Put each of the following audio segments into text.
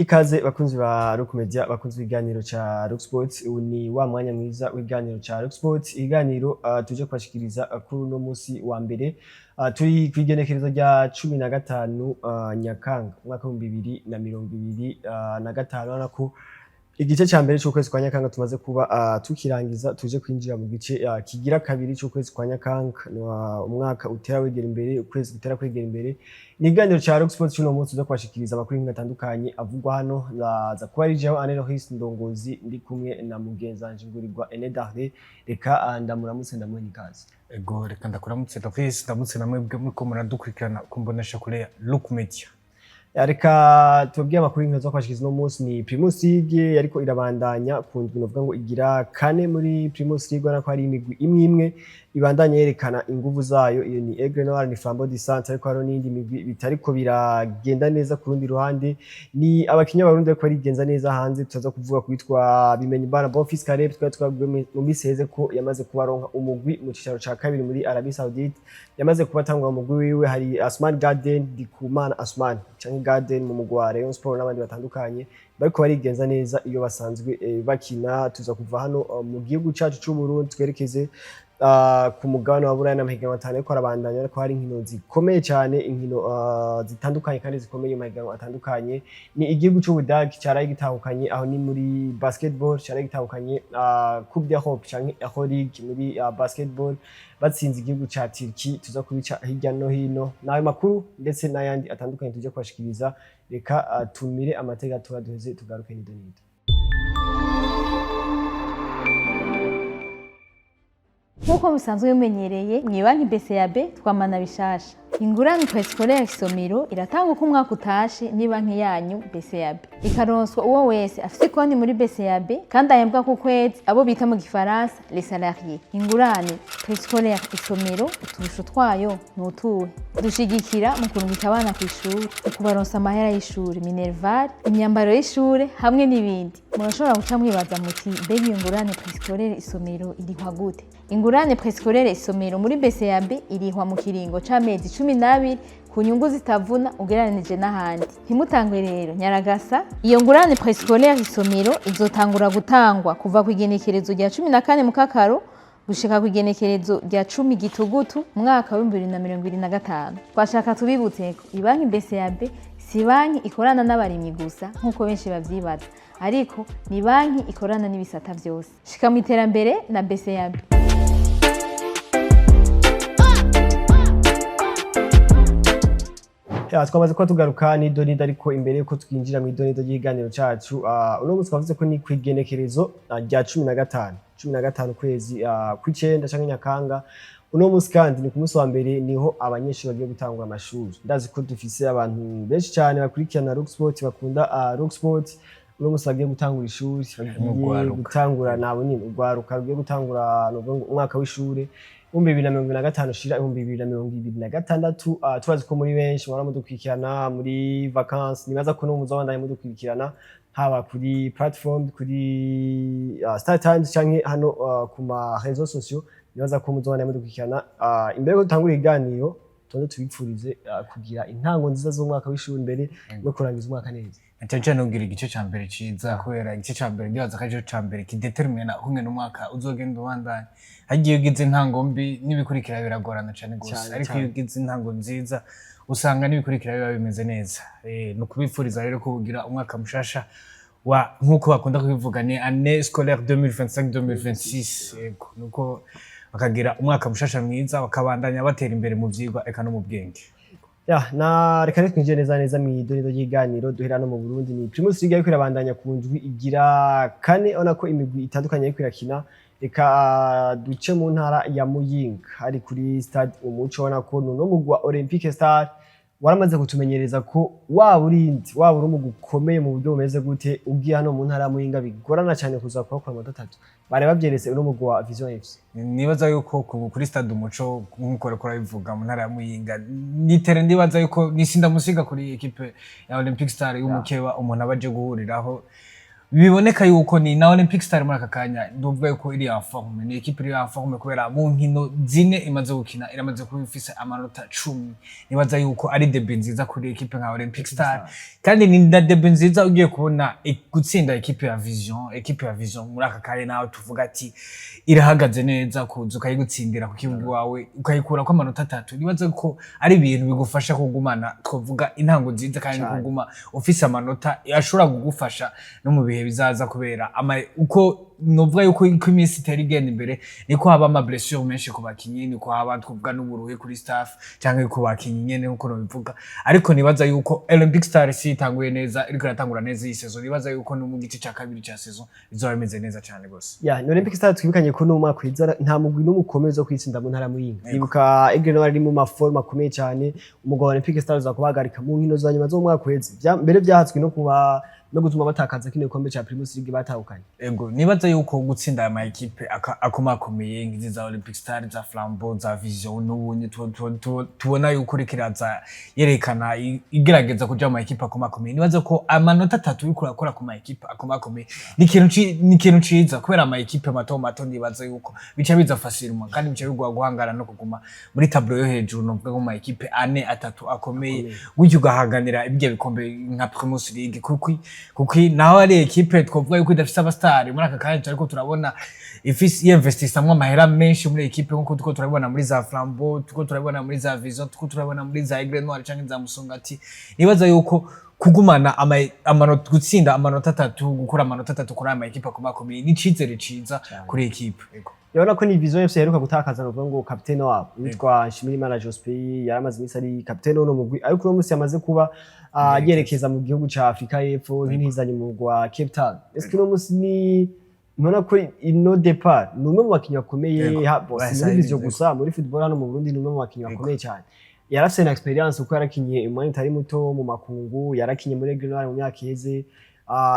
Ikaze bakunzi ba Rock Media, bakunzi b'ikiganiro ca Rock Sports. Ubu ni wa mwanya mwiza w'ikiganiro ca Rock Sports, ikiganiro tuje kubashikiriza kuri uno musi wa mbere. Turi kw'igenekerezo rya 15 Nyakanga umwaka w'2025. Urabona ko igice ca mbere c'ukwezi kwa Nyakanga tumaze kuba tukirangiza, tuje kwinjira mu gice kigira kabiri c'ukwezi kwa Nyakanga. Umwaka utera wegera imbere, ukwezi gutera kwegera imbere. Ni ikiganiro ca Rock Sports c'uno munsi tuza kubashikiriza amakuru y'inkino atandukanye avugwa hano. Ndaza kuba ari jewe Anne Loris Ndongozi, ndi kumwe na mugenzi wanje Ngurirwa Ene Darle. Reka ndamuramutse, ndamuhe n'ikaze. Ego, reka ndakuramutse Loris, ndamutse na mwebwe muriko muradukurikirana ku mbonesha kure ya Look Media. Reka tubabwire amakuru y'inkino zo kubashikiriza uno munsi. Ni Primus League ariko irabandanya ku ndwi novuga ngo igira kane muri Primus League. Urabona ko hari imigwi imwe imwe ibandanya yerekana inguvu zayo. Iyo ni Aigle Noir, ni Flambeau du Centre, ariko hariho n'iyindi migwi bitariko biragenda neza. Ku rundi ruhande ni abakinyi b'Abarundi bariko barigenza neza hanze. Turaza kuvuga kwitwa Bimenyimana Bonfils Caleb, twari twabwiwe mu misi iheze ko yamaze kubaronka umugwi mu cicaro ca kabiri muri Arabie Saoudite, yamaze kuba atangura umugwi wiwe. Hari Asman Garden, Ndikumana Asman canke Garden mu mugwi wa Rayon Sport, n'abandi batandukanye bariko barigenza neza iyo basanzwe bakina. Tuza kuva hano mu gihugu cacu c'u Burundi, twerekeze ku mugabane wa Buraya n'amahiganwa atanu ariko arabandanya, ariko hari inkino zikomeye cyane, inkino zitandukanye kandi zikomeye mu mahiganwa atandukanye. Ni igihugu c'Ubudagi caraye gitahukanye, aho ni muri basketball, caraye gitahukanye Coupe d'Europe canke Euro League muri basketball, batsinze igihugu ca Turkey. Tuza kubica hirya no hino n'ayo makuru ndetse n'ayandi atandukanye tuje kubashikiriza. Reka tumire amateka tuba duheze tugaruke nido nido. Nk'uko musanzwe bimenyereye, mu banki BCAB twamana bishasha. Ingurane préscolaire isomero iratanga uko umwaka utashe ni banki yanyu BCAB, ikaronswa uwo wese afise konti muri BCAB kandi ahembwa ku kwezi, abo bita mu gifaransa les salariés. Ingurane préscolaire isomero, uturusho twayo ni utuhe? Dushigikira mu kurungika abana kw'ishuri, mu kubaronsa amahera y'ishuri, minerval, imyambaro y'ishure hamwe n'ibindi. Murashobora guca mwibaza muti: "Mbega iyo ngurane préscolaire isomero irihwa gute?" Ingurane préscolaire isomero muri BCAB irihwa mu kiringo c'amezi 12 ku nyungu zitavuna ugereranije n'ahandi. Ntimutangwe rero, nyaragasa. Iyo ngurane préscolaire isomero izotangura gutangwa kuva ku igenekerezo rya 14 Mukakaro gushika ku igenekerezo rya 10 Gitugutu umwaka w'2025. Twashaka tubibutse ko ibanki BCAB si banki ikorana n'abarimyi gusa nk'uko benshi bavyibaza, ariko ni banki ikorana n'ibisata vyose. Shika mu iterambere na BCAB. Ya, twamaze kuba tugaruka n'idonido, ariko imbere yuko twinjira mu idonido ry'ikiganiro cacu, uno munsi twavuze ko ni kw'igenekerezo rya 15, 15 kwezi kw'icenda canke Nyakanga. Uno munsi kandi ni ku munsi wa mbere, niho abanyeshuri bagiye gutangura amashuri. Ndazi ko dufise abantu benshi cyane bakurikirana Rock Sport, bakunda Rock Sport. Uno munsi bagiye gutangura ishuri, bagiye Urwaruka. gutangura, nabo nyine urwaruka rugiye gutangura, nuvuga ngo umwaka w'ishure 2025 ushira 2026. Turazi ko muri benshi muhora mudukurikirana muri vacances. Nibaza ko n'ubu muzobandanya mudukurikirana, haba kuri platform, kuri Star Times canke hano ku ma réseaux sociaux. Nibaza ko muzobandanya mudukurikirana. Imbere yo dutangura ikiganiro, tubanze tubipfurize kugira intango nziza z'umwaka w'ishuri mbere no kurangiza umwaka neza. Cyane cyane kugira igice ca mbere ciza, kubera igice ca mbere ndibaza ko arico ca mbere kidetermina ukungene umwaka uzogenda ubandanya. Hagiye ugize intango mbi, n'ibikurikira biragorana cane gose, ariko iyo ugize intango nziza usanga n'ibikurikira biba bimeze neza. Ni ukubipfuriza rero ko kugira umwaka mushasha wa, nk'uko bakunda kubivuga, ni année scolaire 2025 2026. Yego, nuko bakagira umwaka mushasha mwiza, bakabandanya batera imbere mu vyigwa eka no mu bwenge. Ya, na reka rero twinjire neza neza mw'idonido ry'ikiganiro. Duhera no mu Burundi, ni Primus League ariko irabandanya ku ndwi igira kane. Urabona ko imigwi itandukanye ariko irakina. Reka duce mu ntara ya Muyinga, hari kuri stade Umuco. Ubona ko nuno mugwi wa Olympique Star waramaze kutumenyereza ko waba urindi, waba uri umugwi ukomeye mu buryo bumeze gute, ugiye hano mu ntara ya Muyinga bigorana cyane kuza kuhakora amanota atatu. Bari bavyeretse uno mugwi wa Vision FC. Nibaza yuko kuri stade Umuco, nk'uko uriko urabivuga, mu ntara ya Muyinga, nitere ndibaza yuko nisi ndamusiga kuri ekipe ya Olympic Star y'umukeba umuntu aba aje guhuriraho. Biboneka yuko ni na Olympic Star muri aka kanya, ndavuga yuko iri en forme, ni équipe iri en forme kubera mu nkino zine imaze gukina iramaze kuba ifise amanota 10. Nibaza yuko ari début nziza kuri équipe nka Olympic Star, kandi ni na début nziza ugiye kubona gutsinda équipe ya Vision. Équipe ya Vision muri aka kanya nawe tuvuga ati irahagaze neza, kuza ukayigutsindira ku kibuga iwawe ukayikurako amanota 3, nibaza ko ari ibintu bigufasha kugumana, twavuga, intango nziza kandi no kuguma ufise amanota ashobora kugufasha no mu bihe bizaza, kubera uko novuga yuko uko iminsi itera igenda imbere niko haba ama blessure menshi ku bakinyi, niko haba, twavuga, n'uburuhe kuri staff cyangwa ku bakinyi nyene nkuko nobivuga. Ariko nibaza yuko Olympic Star si itanguye neza, iriko iratangura neza iyi saison. Nibaza yuko no mu gice ca kabiri ca saison bizoba bimeze neza cane gose. Ya, ni Olympic Star twibukanye ko no mu mwaka wiza nta mugwi n'umwe ukomeye zo kwitsinda mu ntara ya Muyinga. Ibuka Aigle Noir ari mu ma forme akomeye cyane, umugwi wa Olympic Star uza kubahagarika mu nkino za nyuma zo mu mwaka uheze. Mbere vyahatswe no kuba no gutuma batakaza kino gikombe ca Primus League batahukanye. Ego, nibaza yuko gutsinda aya ma équipe akomakomeye ngizi za Olympic Star, za Flambeau, za Vision n'ubundi tubona yuko iriko iraza yerekana igerageza kuja mu ma équipe akomakomeye, nibaza ko amanota 3 uriko urakora ku ma équipe akomakomeye ni ikintu ciza, kubera ama équipe mato mato nibaza yuko bica biza facilement kandi bica biguha guhangana no kuguma muri tableau yo hejuru, novuga nko mu ma équipe ane atatu akomeye gutyo, ugahanganira ibyo bikombe nka Primus League, kuko naho ari équipe twavuga yuko idafise aba star muri aka kanya, ariko turabona ifise yinvestissamwo amahera menshi muri équipe, nkuko turiko turabibona muri za Flambeau, turiko turabibona muri za Vision, turiko turabibona muri za Aigle Noir canke za Musongati. Nibaza yuko kugumana amanota, gutsinda amanota 3, gukura amanota 3 kuri aya ma équipe akomakomeye ni icizere ciza kuri équipe. Ego. Urabona ko ni Vision FC iheruka gutakaza, novuga ngo kapitene wabo witwa Nshimirimana Jospin, yaramaze iminsi ari kapitene w'uno mugwi, ariko uno munsi yamaze kuba yerekeza mu gihugu ca Afrika y'Epfo nk'intizanyo mu mugwi wa Cape Town. Est-ce que uno munsi ni mbona ko ino départ ni umwe mu bakinyi bakomeye bo, si muri Vision gusa, muri football hano mu Burundi ni umwe mu bakinyi bakomeye cyane. Yarafise na expérience kuko yarakinye umwanya utari muto mu makungu, yarakinye muri Aigle Noir mu myaka iheze.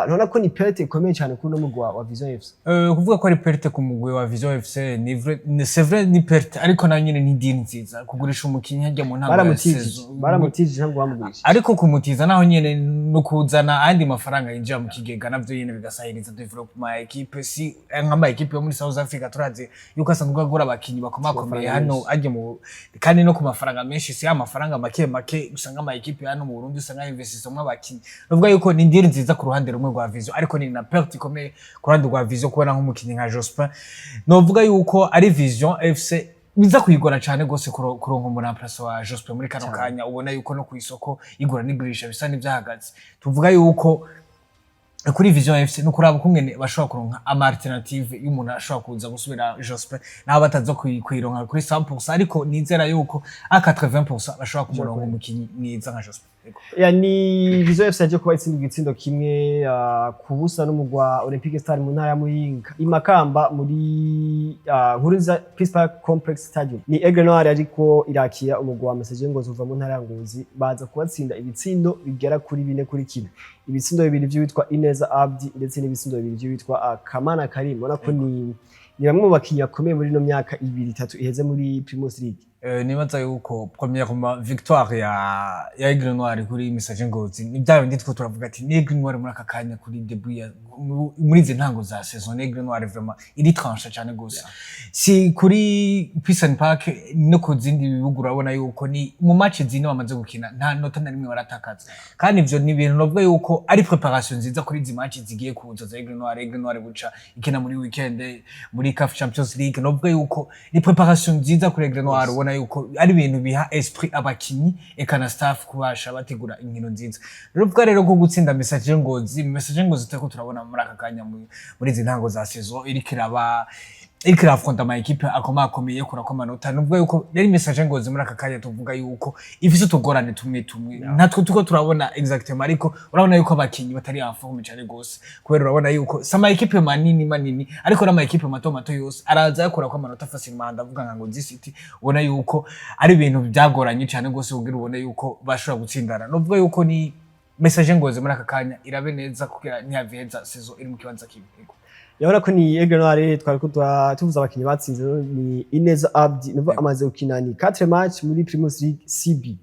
Nubona ko ni perte ikomeye cyane kuri uno mugwi wa Vision FC. Kuvuga ko ari perte ku mugwi wa Vision FC ni vrai, c'est vrai, ni perte, ariko nayo nyene ni deal nziza kugurisha umukinyi hajya mu ntango ya Baramutijije. saison. Baramutijije, ntabwo bamugurishije. Ariko kumutiza naho nyene no kuzana ayandi mafaranga yinjira mu kigega, navyo nyene bigasahiriza développement ya équipe. Si nk'ama équipe yo muri South Africa turazi yuko asanzwe agura abakinyi bakomakomeye Amafaranga hano menshi. ajya mu kandi no ku mafaranga menshi, si amafaranga make make usanga ama équipe hano mu Burundi usanga investissement abakinyi. Nuvuga yuko ni deal nziza ku ruhande rumwe rwa Vision, ariko ni na perte ikomeye ku ruhande rwa Vision kubona nk'umukinyi nka Jospin. Novuga yuko ari Vision FC biza kuyigora cyane gose kuronka umu remplaçant wa Jospin muri kano kanya, ubona yuko no ku isoko igura n'igurisha bisa n'ivyahagaze. Tuvuga yuko kuri Vision FC no kuraba ukungene bashobora kuronka ama alternative y'umuntu ashobora kuza gusubira Jospin, naho bataza kuyironka kuri 100%, ariko nizera yuko a 80% bashobora kumuronka umukinyi mwiza nka Jospin. Yego. Ya, ni Vision FC yaje kuba itsinda igitsindo kimwe ku busa n'umugwi wa Olympique Star mu ntara ya Muyinga, i Makamba muri Nkurunziza Peace Park Complex Stadium. Ni Aigle Noir ariko irakira umugwi wa Messager Ngozi uva mu ntara ya Ngozi, baza kubatsinda ibitsindo bigera kuri 4-1, ibitsindo bibiri by'uwitwa Ineza Abdi ndetse n'ibitsindo bibiri by'uwitwa Kamana Karim. Ubona ko ni bamwe mu bakinyi bakomeye muri ino myaka ibiri itatu iheze muri Primus League. Nibaza yuko premièrement victoire ya Aigle Noir kuri Messager Ngozi ni bya bindi two turavuga ati ni Aigle Noir muri aka kanya, kuri début ya muri izi ntango za saison, ni Aigle Noir vraiment iri tranchée cyane gose. Si kuri Peace and Park, no ku zindi bihugu urabona yuko ni mu match zine bamaze gukina nta nota na rimwe baratakaza, kandi ivyo ni ibintu navuga yuko ari préparation nziza kuri izi match zigiye kuza za Aigle Noir. Aigle Noir buca ikina muri weekend muri CAF Champions League. Navuga yuko ni préparation nziza kuri Aigle Noir, ubona yuko ari ibintu biha esprit abakinyi eka na staff kubasha bategura inkino nziza. Rero uvuga rero ko gutsinda Messager Ngozi, Messager Ngozi turiko turabona muri aka kanya muri izi ntango za saison iriko irafronta ama équipe akomakomeye kurako amanota. Nuvuga yuko rero Messager Ngozi muri aka kanya tuvuga yuko ifise utugorane tumwe tumwe natwo tuko turabona exactement, ariko urabona yuko abakinyi batari en forme cyane gose, kubera urabona yuko si ama équipe manini manini, ariko n'ama équipe mato mato yose araza yakurako amanota facilement. Ndavuga nka Ngozi City, ubona yuko ari ibintu byagoranye cyane gose kugira ubone yuko bashobora gutsindana. Nuvuga yuko ni Messager Ngozi muri aka kanya irabe neza kugira ntiyaviheza saison iri mu kibanza kibi. Yego. Yabona ko ni Aigle Noir twari ko tuvuze abakinyi batsinze ni Ineza Abdi, nuva amaze gukina ni 4 match muri Primus League CB.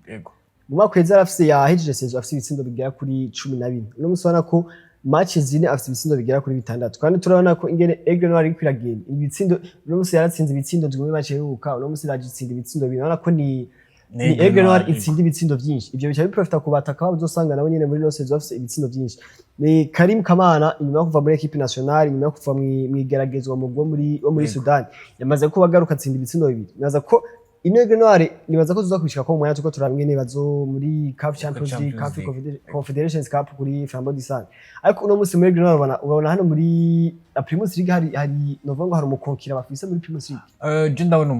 Mu mwaka uheze yarafise, yahejeje saison afise ibitsindo bigera kuri 14. Uno munsi ubona ko Match zine afite ibitsindo bigera kuri bitandatu, kandi turabona ko ingene Aigle Noir iriko iragenda ibitsindo. Uno musi yaratsinze ibitsindo ndwi muri match iheruka, uno musi iragitsinda ibitsindo bine. Urabona ko ni Aigle Noir itsinda ibitsindo vyinshi. Ivyo bica biprofita ku bataka babo, uzosanga nabo nyene muri ino saison bafise ibitsindo vyinshi. Ni Karim Kamana, inyuma yo kuva muri équipe nationale, inyuma yo kuva mw'igeragezwa mu wo muri Sudan, yamaze kuba agaruka atsinda ibitsindo bibiri. Nibaza ko ino Aigle Noir, nibaza ko tuza kubishika ko mu mwanya tuko turaba ingene bazo muri CAF Champions League, Champions CAF League. Confederations Cup kuri Flambeau du Centre. Ariko uno musi muri Aigle Noir urabona hano muri Primus League hari novuga ngo hari umukonkira bafise muri Primus League. Je ndabona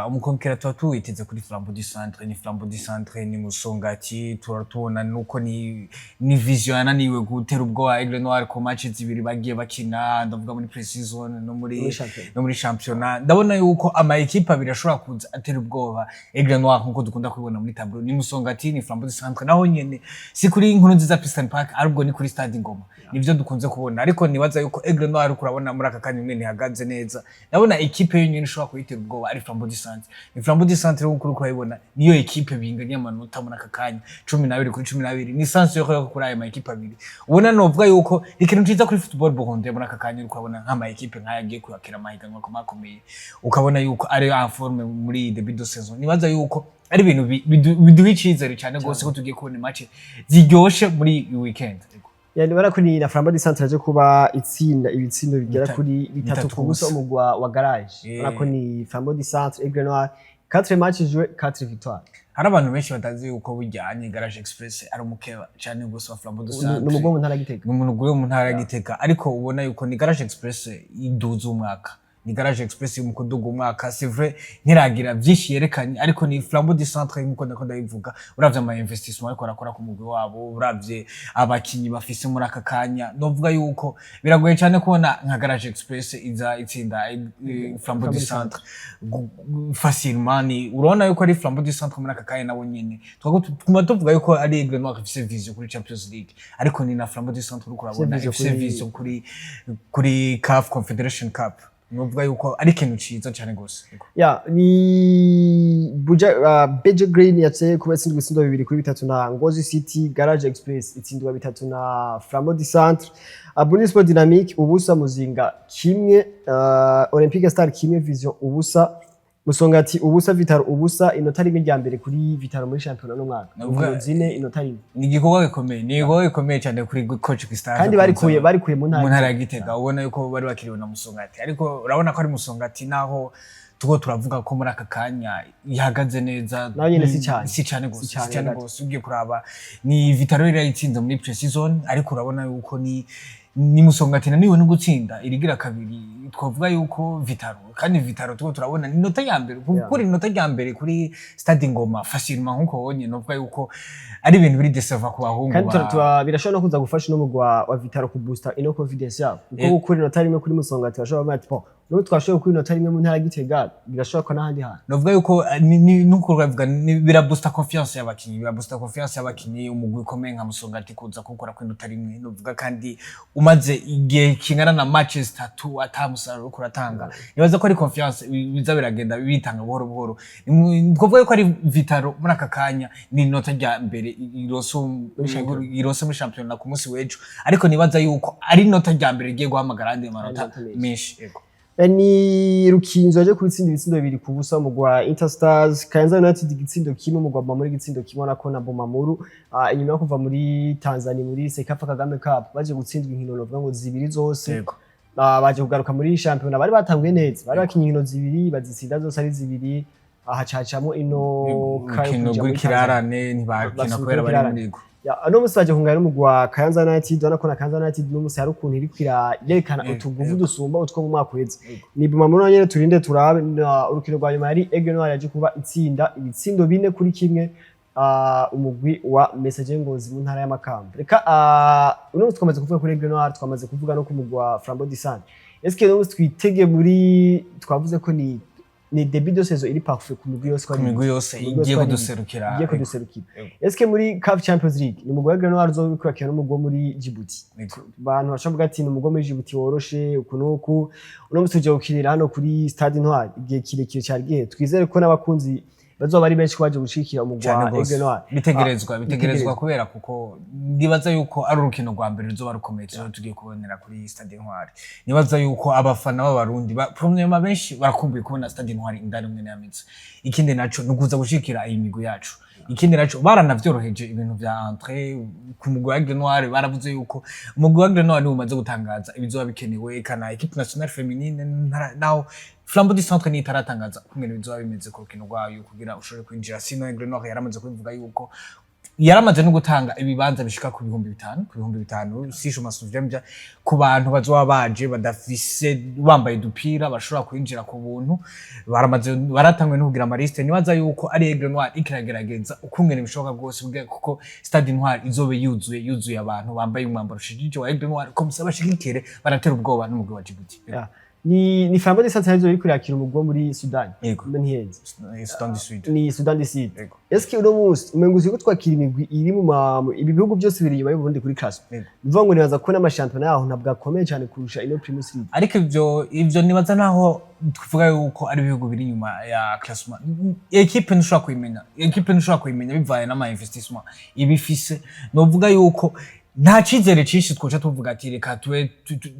umukonkera tuba tuwiteze kuri Flambeau du Centre. Ni Flambeau du Centre, ni Musongati, turatubona nuko ni Vision yananiwe gutera ubwoba Aigle Noir ku match zibiri bagiye bakina, ndavuga muri pre-season no muri Muri championnat. No muri championnat. Ndabona yuko ama équipe abiri ashobora kuza atera ubwoba Aigle Noir nkuko dukunda kubibona muri tableau ni Musongati, ni Flambeau du Centre. Naho nyene si kuri Inkuru Nziza Peace Park, ahubwo ni kuri Stade Ngoma, nivyo dukunze kubona. Ariko nibaza yuko Aigle Noir, urabona muri aka kanya umwe ntihagaze neza, ndabona équipe yonyene ishobora kuyitera ubwoba ari Flambeau du Centre. Ni Flambeau du Centre nkuko uriko urabibona, niyo équipe binganya amanota muri aka kanya, 12 kuri 12. Ni chance yo kuri ayo ma équipe abiri ubona. Novuga yuko ikintu ciza kuri football burundais muri aka kanya, uriko urabona nk'ama équipe nk'aya agiye kwakira amahiganwa akomakomeye, ukabona yuko ari en forme muri début de saison. Nibaza yuko ari ibintu biduha icizere cyane rwose ko tugiye kubona match ziryoshe muri iyi weekend. Yani ubona ko ni na Flambeau du Centre yaje kuba itsinda ibitsindo bigera kuri bitatu bitatu ku busa busa. Umugwa wa Garage. Ubona ko ni Flambeau du Centre, Aigle Noir, 4 matchs joués, 4 victoires. Hari abantu benshi batazi yuko burya Garage Express ari umukeba cyane rwose wa Flambeau du Centre. Ni umugwa mu ntara ya Gitega. Ni umuntu wo mu ntara ya Gitega, ariko ubona yuko ni Garage Express iduza umwaka, ni Garage Express mu kuduga umwaka. C'est vrai, ntiragira byinshi yerekanye, ariko ni Flambeau du Centre nkuko ndako ndabivuga. Uravye ama investissement ariko arakora ku mugwi wabo, uravye abakinyi bafise muri aka kanya, novuga yuko biragoye cyane kubona nka Garage Express iza itsinda Flambeau du Centre facilement. Ni urabona yuko ari Flambeau du Centre muri aka kanya nabo nyene. Twaguma tuvuga yuko ari Aigle Noir ifise vision kuri Champions League, ariko ni na Flambeau du Centre uriko urabona vision ifise vision kuri CAF Confederation Cup. Novuga yuko ari ikintu ciza cyane gose. Ya, ni Buja Beja Green yatse kuba itsindwa ibitsindo 2-3 na Ngozi City. Garage Express itsindwa bitatu na Flambeau du Centre. Burundi Sport Dynamique ubusa, Muzinga kimwe, Olympique Star kimwe, Vision ubusa, Musongati ubusa, Vital'O ubusa. Inota rimwe rya mbere kuri Vital'O muri shampiyona no mwaka. Inkino zine, inota rimwe. Ni igikorwa gikomeye, ni igikorwa gikomeye cyane kuri coach Gustave. Kandi barikuye mu ntara mu ntara ya Gitega. Ubona yuko bari bakiriwe na Musongati, ariko urabona ko ari Musongati naho tuko turavuga ko muri aka kanya ihagaze neza. Nayo nyene si cane. Si cane gose. Si cane Si cane gato. gose. Ugiye kuraba ni Vital'O yari yayitsinze muri pre-season, ariko urabona yuko ni Musongati naniwe no gutsinda irigira kabiri. Twavuga yuko Vital'O, kandi Vital'O tuko turabona ni inota ya mbere kuri inota ya mbere kuri Stade Ngoma facilement nkuko wonye. Novuga yuko ari ibintu biri décevant ku bahungu. Kandi birashobora no kuza gufasha uno mugwa wa Vital'O ku booster ino confidence yabo, kuko gukura inota rimwe kuri Musongati, bashobora kuvuga ati: "Bon, n'ubu twashoboye gukura inota rimwe mu ntara ya Gitega, birashoboka ko n'ahandi hantu." Novuga yuko nuko uravuga birabusta confiance y'abakinyi, birabusta confiance y'abakinyi. Umugwi ukomeye nka Musongati kuza gukora ku inota rimwe, novuga kandi umaze igihe kingana na matches zitatu ata musaruro uriko uratanga, nibaza ko ari confiance biza biragenda bitanga buhoro buhoro. Twavuga yuko ari Vital'O muri aka kanya ni inota rya mbere irose muri shampiyona ku munsi w'ejo, ariko nibaza yuko ari inota rya mbere rigiye guhamagara andi manota Amanota menshi. menshi. Yego. Ni Rukinzo yaje kubitsinda ibitsindo 2-0 mu gwa Interstars. Kayanza United igitsindo kimwe, mu gwa Bumamuru igitsindo kimwe, nako na Bumamuru inyuma yo kuva muri Tanzania muri CECAFA Kagame Cup baje gutsindwa inkino novuga ngo zibiri zose. Baje kugaruka muri shampiyona, bari batanguye neza, bari bakinye inkino zibiri bazitsinda zose ari zibiri, ahacacamo ino kayo urukino kuja muri Tanzania. rw'ikirarane ntibakina Basubika kubera bari ikirarane. muri go. Ya, uno musi baje kungana n'umugwi wa Kayanza United. Urabona ko na Kayanza United uno musi hari ukuntu iriko irerekana utuguvu dusumba utwo mu mwaka uheze. Ni Bumamuru nyene, turinde turabe. Urukino rwa nyuma yari Aigle Noir yaje kuba itsinda ibitsindo 4-1 umugwi wa Messager Ngozi mu ntara y'Amakamba. Reka uno musi twamaze kuvuga kuri Aigle Noir, twamaze kuvuga no ku mugwi wa Flambeau du Centre. Est-ce que uno musi twitege muri, twavuze ko ni début de saison iri parfait ku migwi yose ko ku ari migwi yose ku migwi igiye ko ari kuduserukira. igiye kuduserukira. Est-ce que muri CAF Champions League ni umugwi wa Aigle Noir uzobikurikirana n'umugwi wo muri Djibouti? Abantu bashobora kuvuga ati ni umugwi wo muri Djibouti woroshe uku n'uku. Uno musi tugiye gukinira hano kuri Stade Intwari, igihe kirekire cyari gihe twizere ko n'abakunzi Bazoba ari benshi baje gushigikira umugwi Cane wa gose. Aigle Noir. Bitegerezwa, Ah, bitegerezwa, kubera kuko nibaza yuko ari urukino rwa mbere ruzoba rukomeye tuzoba tugiye kubonera kuri Stade Intwari. Nibaza yuko abafana b'Abarundi premièrement benshi barakumbuye kubona Stade Intwari indani umwe yameze. Ikindi naco ni ukuza gushigikira iyi migwi yacu. Ikindi naco, baranavyoroheje ibintu vya entrée ku mugwi wa Aigle Noir. Baravuze yuko umugwi wa Aigle Noir niwo umaze gutangaza ibizoba bikenewe, kana équipe nationale féminine naho Flambeau du Centre niyo itaratangaza ukungene bizoba bimeze ku rukino rwayo kugira ushobore kwinjira. Sino Aigle Noir yaramaze kubivuga yuko yaramaze no gutanga ibibanza bishika ku 5000, ku 5000, si je m'en souviens bien, ku bantu bazoba baje badafise, bambaye udupira, bashobora kwinjira ku buntu. Baramaze, baratangwe no kugira ama liste. Nibaza yuko ari Aigle Noir ikiragerageza ukungene bishoboka bwose kugira kuko Stade Intwari izobe yuzuye, yuzuye abantu bambaye umwambaro ushijije wa Aigle Noir, comme ça bashigikire, baratera ubwoba n'umugwi wa Djibouti. Yeah. Ni Flambeau du Centre arizo iri kurakira umugwi wo muri Sudan. Yego. Mbe ntihenze? Sudan du Sud. Ni Sudan du Sud. Yego. Eske uno munsi umengo uzi ko twakira imigwi iri ibi bihugu byose biri inyuma y'Uburundi kuri classement? Yego. Bivuga ngo nibaza ko n'amashampiyona yaho ntabwo akomeye cyane kurusha ino Primus League. Ariko ivyo nibaza naho tuvuga yuko ari ibihugu biri inyuma ya classement, équipe ntushobora kuyimenya, équipe ntushobora kuyimenya bivaye n'ama investissement iba ifise. Novuga yuko nta cizere cinshi twoca tuvuga ati reka tube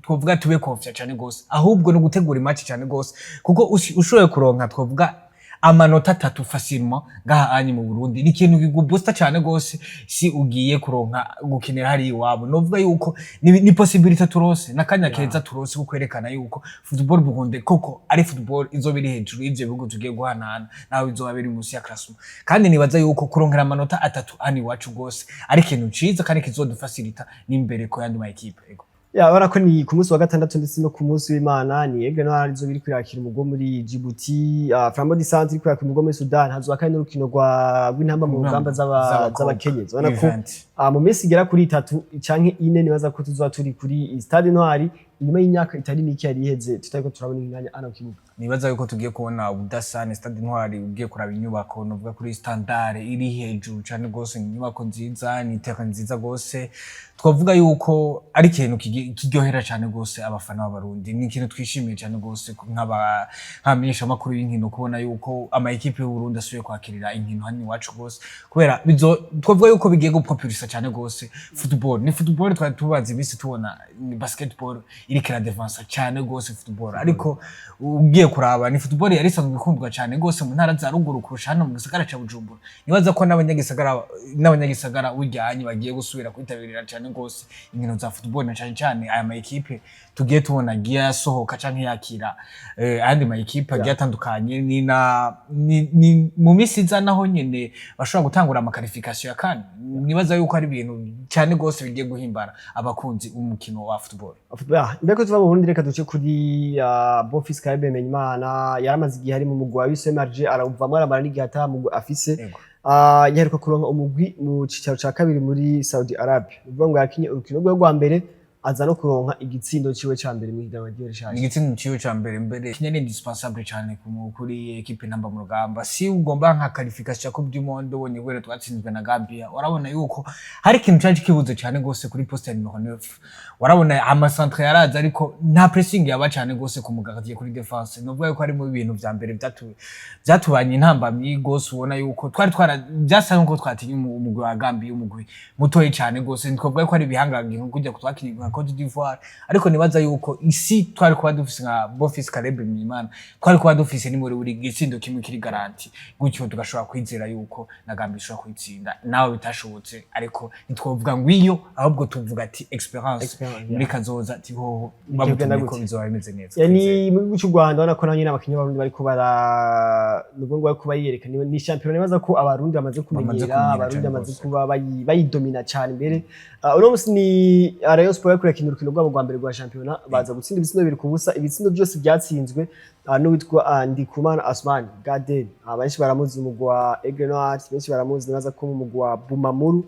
twovuga tube confiant cane gose, ahubwo no gutegura i match cane gose, kuko ushoboye kuronka, twovuga, amanota 3 facilement ngaha anyi mu Burundi, ni ikintu kigubusta cane gose si ugiye kuronka gukinira hari iwabo. Novuga yuko ni possibilité turose, n'akanya keza turose ko kwerekana yuko football Burundi koko ari football izoba iri hejuru y'ivyo bihugu tugiye guhanahana, naho bizoba biri munsi ya classement. Kandi nibaza yuko kuronkera amanota 3 ani iwacu gose ari ikintu ciza kandi kizodufacilita n'imbere ko yandi ma équipe. Ego. Ya, urabona ko ni ku munsi wa gatandatu ndetse no ku munsi w'Imana ni Aigle Noir arizo biri kwakira umugwi wo muri Djibouti, Flambeau du Centre iri kwakira umugwi wo muri Sudan, hazoba kandi n'urukino rw'intamba mu rugamba z'abakobwa. z'abakenyezi. Urabona ko Event. Mu minsi igera kuri 3 canke 4 nibaza ko tuzoba turi kuri Stade Intwari inyuma y'imyaka itari mike yari iheze tutariko turabona imyanya ana ku kibuga. Nibaza yuko tugiye kubona ubudasane Stade Intwari. Ugiye kuraba inyubako, novuga kuri standard iri hejuru cane gose, ni inyubako nziza, ni terrain nziza gose. Twavuga yuko ari ikintu kiryohera cane gose abafana b'Abarundi. Ni ikintu twishimiye cane gose nk'abamenyeshamakuru y'inkino kubona yuko ama équipe y'Uburundi asubiye kwakirira inkino hano iwacu gose, kubera bizo twavuga yuko bigiye gupopulisa cane gose football. Ni football twari tubazi iminsi tubona ni basketball iriko iradevansa cane gose football, ariko ugiye kuraba ni football yari isanzwe ikundwa cane gose mu ntara za ruguru kurusha hano mu gisagara ca Bujumbura. Nibaza ko n'abanyagisagara buryanyi bagiye gusubira kwitabirira cane gose inkino za football, na cane cane aya ma équipe tugiye tubona agiye asohoka canke yakira ayandi ma équipe agiye atandukanye. Ni mu minsi iza naho nyene bashobora gutangura ama qualification ya CAN. Nibaza yuko ari ibintu cane gose bigiye guhimbara abakunzi b'umukino wa football. Ah, mbere ko tuva mu Burundi, reka duce kuri Bonfils Caleb Bimenyimana. Yaramaze igihe ari mu mugwi wa USM Alger, arawuvamwo, aramara n'igihe ata mugwi afise. Yego. Yaheruka kuronka umugwi mu cicaro ca kabiri muri Saudi Arabia. Ni ukuvuga ngo yakinye urukino rwe rwa mbere, aza no kuronka igitsindo ciwe ca mbere mw'ihiganwa ryiwe rishasha. Igitsindo ciwe ca mbere mbere kinya ni indispensable cane kuri équipe Ntamba mu Rugamba, si ugomba nka qualification ya Coupe du Monde. Ubonye guhera twatsinzwe na Gambia, urabona yuko hari ikintu cari kibuze cane gose kuri poste ya numéro 9. Warabona ama centre yaraza, ariko nta pressing yaba cane gose ku mugardien, kuri défense. Novuga yuko harimo ibintu vya mbere vyatubanye intambamyi gose. Ubona yuko twari twara vyasa nkuko twatinye umugwi wa Gambia, umugwi mutoyi cane gose. Ntitwovuga ko ari ibihangange nko kujya twakinye nka Cote d'Ivoire, ariko nibaza yuko isi twari kuba dufise nka Bonfils Caleb Bimenyimana, twari kuba dufise ni muri buri gitsindo kimwe kiri garanti gutyo, tugashobora kwizera yuko na Gambia ishobora kwitsinda. Nawe bitashobotse, ariko ntitwovuga ngo iyo, ahubwo tuvuga ati experience Experience, muri kazoza ati hoho Bigenda bamutumye ko gute? bizoba bimeze neza. Ya, ni mu gihugu cy'u Rwanda, ubona ko naho nyine abakinyi b'Abarundi bariko bara nubwo ngo bariko bayiyerekana. Ni shampiyona nibaza ko Abarundi bamaze kumenyera, kumenyera Abarundi cane bamaze gose. kuba bayidomina cyane mbere. Uno munsi ni Rayon Sport yariko irakina urukino rwabo rwa mbere rwa shampiyona, baza gutsinda ibitsindo 2-0. Ibitsindo byose byatsinzwe n'uwitwa Ndikumana Asman Gaden. Benshi baramuzi mu mugwi wa Aigle Noir, benshi baramuzi nibaza ko mu mugwi wa Bumamuru.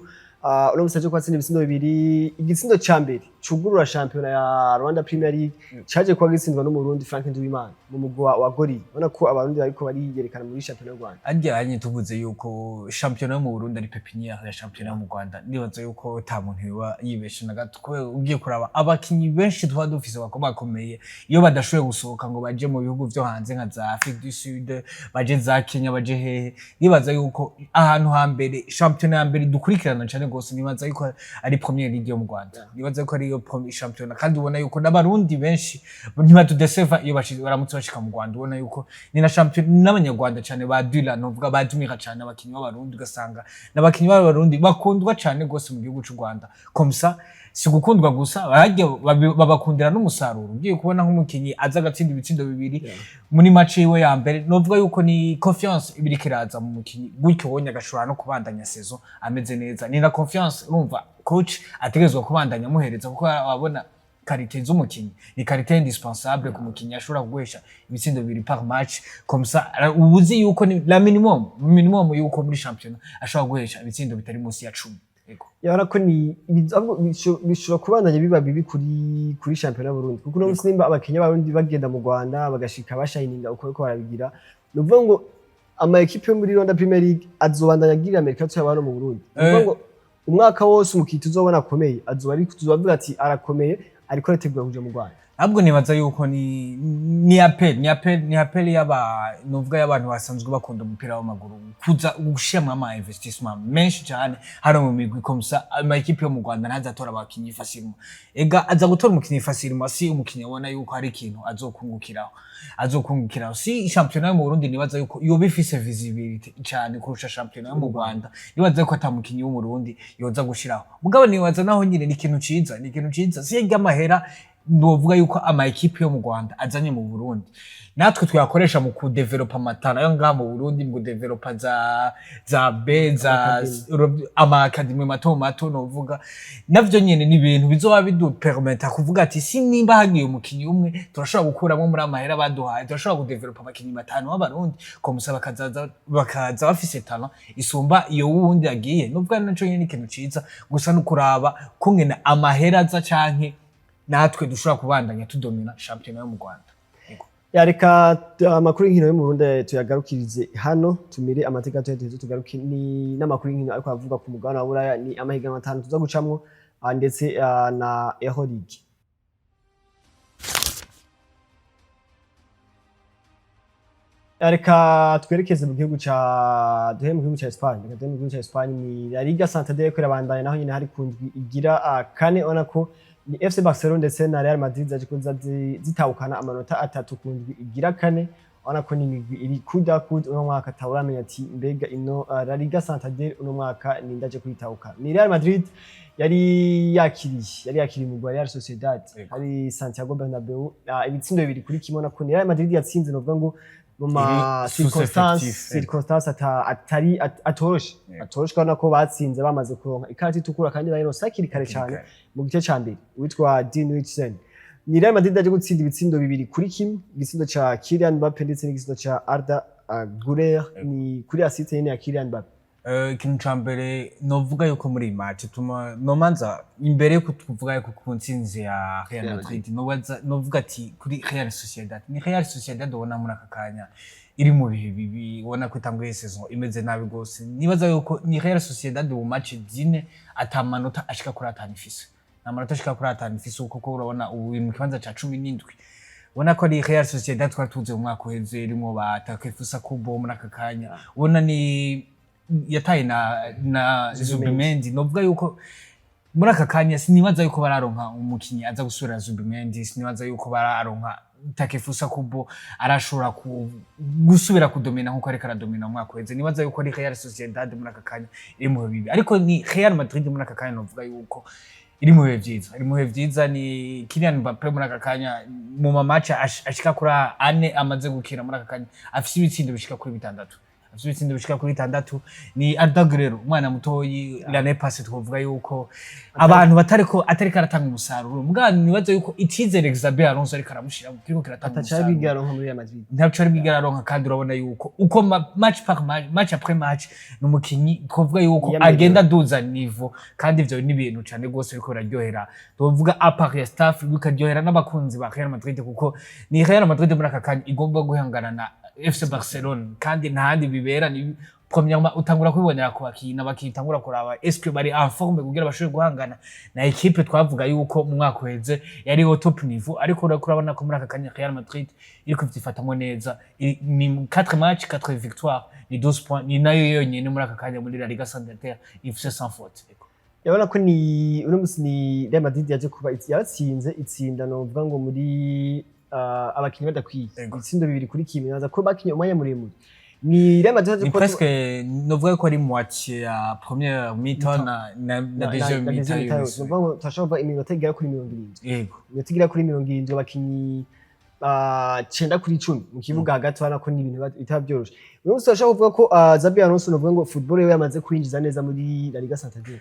Uno musi aje kwatsinda ibitsindo bibiri. Igitsindo ca mbere cugurura shampiyona ya Rwanda Premier League caje kuba gitsindwa n'Umurundi Frank Nduwimana mu mugwi wa Gorilla. Ubona ko Abarundi bariko bariyerekana muri shampiyona y'u Rwanda. Ajyanye tuvuze yuko shampiyona yo mu Burundi ari pépinière ya shampiyona yo mu Rwanda, ndibaza yuko ata muntu yoba yibeshe na gato, kubera ugiye kuraba abakinyi benshi tuba dufise bakomakomeye, iyo badashoboye gusohoka ngo baje mu bihugu vyo hanze nka za Afrique du Sud, baje za Kenya, baje hehe, nibaza yuko ahantu hambere, shampiyona ya mbere dukurikirana cane gose, nibaza yuko ari Premier League yo mu Rwanda. Nibaza yuko ariyo shampiyona, kandi ubona yuko n'Abarundi benshi ntibadudeseva iyo baramutse bashika mu Rwanda. Ubona yuko ni na shampiyona n'Abanyarwanda cane badula, novuga badumira cane abakinyi b'Abarundi, ugasanga n'abakinyi b'Abarundi bakundwa cane gose mu gihugu c'u Rwanda. Comme ça, si gukundwa gusa, bararya babakundira n'umusaruro. Ugiye kubona nk'umukinyi aza agatsinda ibitsindo bibiri muri match yiwe ya mbere, novuga yuko ni confiance iba iriko iraza mu mukinyi gutyo, wonye agashobora no kubandanya saison ameze neza. Ni na confiance, urumva, coach ategerezwa kubandanya amuhereza, kuko abona qualité z'umukinyi, ni qualité indispensable ku mukinyi ashobora kuguhesha ibitsindo bibiri par match. Comme ça, uba uzi yuko ni la minimum yuko muri championnat ashobora guhesha ibitsindo bitari munsi ya 10. Yego. Yabona ko ni ahubwo bishobora kubandanya biba bibi kuri shampiyona y'Uburundi, kuko uno munsi nimba abakinyi b'Abarundi bagenda mu Rwanda bagashika bashininga uko bariko barabigira, ni ukuvuga ngo ama ekipe yo muri Rwanda Premier League azobandanya agirira mercato y'abantu mu Burundi. Ni ukuvuga ngo umwaka wose umukinyi tuzobona akomeye azoba ari tuzobavuga ati arakomeye, ariko arategura kuja mu Rwanda. Ahubwo nibaza yuko ni appel y'aba, novuga, y'abantu basanzwe bakunda umupira w'amaguru, kuza gushiramwo ama investissement menshi cyane hano mu migwi. Comme ça, ama ekipe yo mu Rwanda ntazatora abakinyi facilement. Ega aza gutora umukinyi facilement si umukinyi abona yuko hari ikintu azokungukiraho. Si shampiyona yo mu Burundi, nibaza yuko yoba ifise visibility cyane kurusha shampiyona yo mu Rwanda, nibaza yuko ata mukinyi w'Umurundi yoza gushiraho. Mugabo nibaza naho nyine ni ikintu ciza, si amahera novuga yuko ama ekipe yo mu Rwanda azanye mu Burundi, natwe tuyakoresha mu kudevelopa amatara yo ngaha mu Burundi, mu kudevelopa za B za ama academy mato mato. Novuga navyo nyene ni ibintu bizoba bidupermeta kuvuga ati si nimba hagiye umukinyi umwe, turashobora gukuramo muri amahera baduhaye, turashobora kudevelopa abakinyi batanu b'Abarundi, comme ça bakaza bafise talent isumba iyo wundi yagiye. Novuga naco nyene ni ikintu ciza gusa, no kuraba kungene amahera aza canke natwe dushobora kubandanya tudomina shampiyona yo mu Rwanda. Yego. Ya, reka amakuru y'inkino yo mu Burundi tuyagarukirize hano, tumire amateka tuyaduheze, tugaruke ni n'amakuru y'inkino ariko avuga ku mugabane wa Buraya. Ni amahiganwa atanu tuza gucamwo, ndetse na Euro League. Reka twerekeze mu gihugu ca duhere mu gihugu ca Espagne. Reka duhere mu gihugu ca Espagne, ni La Liga Santander ko irabandanya, naho nyine hari ku ndwi igira kane. Ubona ko ni FC Barcelona ndetse na Real Madrid zaje kuza zitahukana amanota atatu ku ndwi igira kane. Ubona ko ni imigwi iri kuda kud uno mwaka, atawuramenya ati mbega ino La Liga Santander uno mwaka ni ndaje kuyitahukana. Ni Real Madrid yari yakiriye umugwi wa Real Sociedad hari Santiago Bernabeu, ibitsindo 2-1. Ubona ko ni Real Madrid yatsinze, novuga ngo mu ma Iri circonstance sous-effectif, circonstance atari atoroshe. Atoroshe, urabona ko batsinze bamaze kuronka ikarita itukura, kandi bayironse hakiri kare Hakiri cyane kare. mu gice ca mbere, uwitwa Dean Huijsen. Ni Real Madrid yaje gutsinda ibitsindo 2-1, igitsindo ca Kylian Mbappe ndetse n'igitsindo ca Arda Güler, ni kuri assist nyene ya Kylian Mbappe. Ikintu ca mbere novuga yuko muri iyi match tuma nomanza imbere yuko tuvuga yuko ku ntsinzi ya Real Real Madrid, novuga ati kuri Real Sociedad, ni Real Sociedad ubona muri aka kanya iri mu bihe bibi, ubona ko itanguye saison imeze nabi gose. Nibaza yuko ni Real Sociedad mu match zine ata manota ashika kuri atanu ifise, nta manota ashika kuri atanu ifise, kuko urabona ubu iri mu kibanza ca 17. Ubona ko ari Real Sociedad twari tuzi mu mwaka uheze, irimwo ba Takefusa Kubo, muri aka kanya ubona ni yataye na Zubimendi. Novuga yuko muri aka kanya sinibaza yuko bararonka umukinyi aza gusubira Zubimendi, sinibaza yuko bararonka Takefusa Kubo arashobora gusubira kudomina nkuko ariko aradomina mu mwaka uheze. Nibaza yuko ari Real Sociedad muri aka kanya iri mu bihe bibi, ariko ni Real Madrid muri aka kanya novuga yuko iri mu bihe vyiza, iri mu bihe vyiza. Ni Kylian Mbappe muri aka kanya mu ma match ashika kuri ane amaze gukina, muri aka kanya afise ibitsindo bishika kuri bitandatu. Afise ibitsindo bishika kuri 6. Ni Arda Güler, umwana mutoyi, l'année passée twovuga yuko abantu batariko atariko aratanga umusaruro, mugabo nibaza yuko icizere Xabi Alonso ariko aramushiramo kiriko kiratanga Ataca umusaruro. bigara nko muri Real Madrid. Ntabwo ari bwigera aronka, kandi urabona yuko uko match par match, match après match, ni umukinyi twovuga yuko Yiyamiriye. agenda aduza niveau, kandi ivyo ni ibintu cane gose biriko biraryohera, twovuga à part ya staff, bikaryohera n'abakunzi ba Real Madrid, kuko ni Real Madrid muri aka kanya igomba guhangana na FC Barcelone, kandi nta handi bibera. Ni premièrement utangura kubibonera ku bakinyi, abakinyi utangura kuraba est-ce que bari en forme kugira bashobore guhangana na équipe twavuga yuko mu mwaka uheze yari au top niveau. Ariko urako urabona ko muri aka kanya Real Madrid iri kuvyifatamwo neza. Ni 4 match, 4 victoire, ni 12 points, ni nayo yonyene muri aka kanya muri La Liga Santander ifise sans faute. Urabona ko ni uno musi ni Real Madrid yaje kuba yaratsinze, itsinda novuga ngo muri abakinyi badakwiye, ibitsindo 2-1. Nibaza ko bakinye umwanya muremure, ni Real Madrid yaje Ni kuba presque, novuga ko ari moitié ya première mi-temps na deuxième na mi-temps deuxième mi-temps yose. yose. Novuga ngo turashobora kuvuga iminota igera kuri 70. Iminota igera kuri 70, abakinyi 9 kuri 10 mu kibuga hagati, urabona ko ni ibintu bitaba byoroshe. Uno musi turashobora kuvuga ko Xabi Alonso, novuga ngo football yiwe yamaze kwinjiza neza muri La Liga Santander.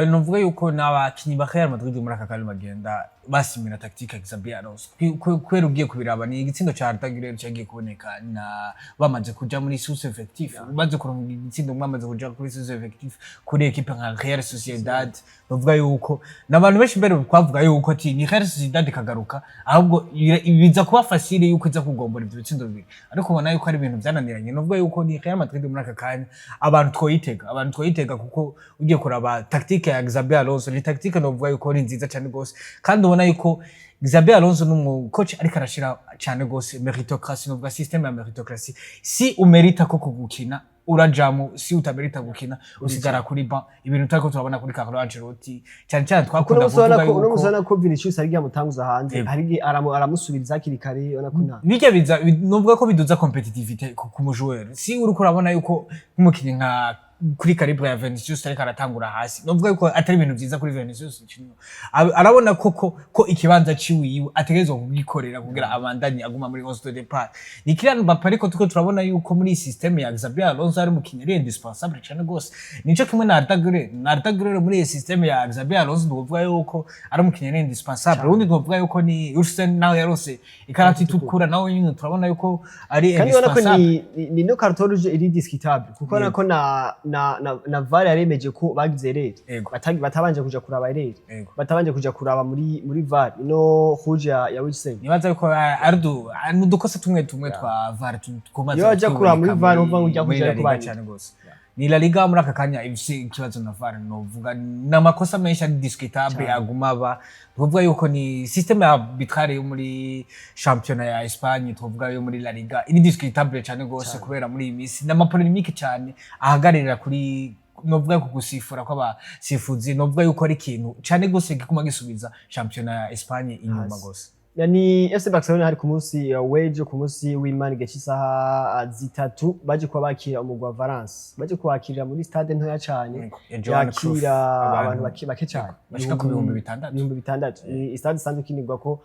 Novuga yuko n'abakinyi ba Real Madrid muri aka kanya bagenda basimira tactique ya Xabi Alonso. Kubera ugiye kubiraba, ni igitsindo ca Arda Güler cagiye kuboneka na bamaze kuja muri sous effectif, bamaze kuronka igitsindo bamaze kuja kuri sous effectif kuri équipe nka Real Sociedad. Novuga yuko n'abantu benshi mbere twavuga yuko ati ni Real Sociedad ikagaruka, ahubwo biza kuba facile yuko iza kugombora ivyo bitsindo bibiri, ariko ubona yuko ari ibintu vyananiranye. Novuga yuko ni Real Madrid muri aka kanya abantu twoyitega, kuko ugiye kuraba tactique ya Xabi Alonso, ni tactique novuga yuko ni nziza cyane gose, kandi ubona yuko Xabi Alonso ni umu coach ariko arashira cyane gose méritocratie, novuga système ya méritocratie. Si umerita koko gukina, urajamo, si utamerita gukina, usigara kuri banc, ibintu tutariko turabona kuri Carlo Ancelotti cyane cyane Kuko twakunda uno musi urabona kuvuga ko uno musi yuko urabona ko Vinicius hari igihe amutanguza hanze, hari igihe aramusubiriza hakiri kare, urabona ko nta Bijya biza novuga ko biduza compétitivité ku mu joueur. Si uriko urabona yuko nk'umukinyi nka kuri calibre ya Vinicius ariko aratangura hasi, novuga yuko atari ibintu vyiza kuri Vinicius Junior. Arabona koko ko ikibanza ciwiwe ategerezwa kugikorera kugira abandanye aguma muri 11 de départ. Ni Kylian Mbappe, ariko tuko turabona yuko muri iyi système ya Xabi Alonso ari umukinyi ari indispensable cane gose. Nico kimwe na Arda Güler. Na Arda Güler muri iyi système ya Xabi Alonso novuga yuko ari umukinyi ari indispensable. Ubundi twovuga yuko ni Huijsen, nawe yarose ikarata itukura, nawe nyine turabona yuko ari Kandi ubona ko indispensable. ni no carton rouge iri discutable, kuko urabona ko na VAR yaremeje ko bagize erreur. Batabanje kuja kuraba erreur, batabanje kuja kuraba muri VAR ino rouge ya Huijsen. Nibaza yuko ari udukosa tumwe tumwe twa VAR tukomaze Iyo waja kuraba muri kwiboneka VAR, uvuga ngo ujya muri kuja La Liga kubanira. cyane gose. Ni La Liga muri aka kanya ifise ikibazo na VAR, novuga ni amakosa menshi ari discutable aguma aba. Tuvuga yuko ni système ya arbitrage yo muri championnat ya Espagne, tuvuga yo muri La Liga, iri discutable cyane gose, kubera muri iyi minsi n'ama polémique cyane ahagararira kuri, novuga ku gusifura kw'abasifuzi. Novuga yuko ari ikintu cyane gose gikuma gisubiza championnat ya Espagne inyuma Hasi. gose. Ya, ni FC Barcelona hari ku munsi w'ejo, ku munsi w'Imana, igihe cy'isaha 3, baje kuba bakira umugwi wa Valence, baje kubakirira muri stade ntoya cane Ya Johan Cruyff, yakira abantu bake cane. Bashika ku 6000. 6000. Ni stade isanzwe ikinirwako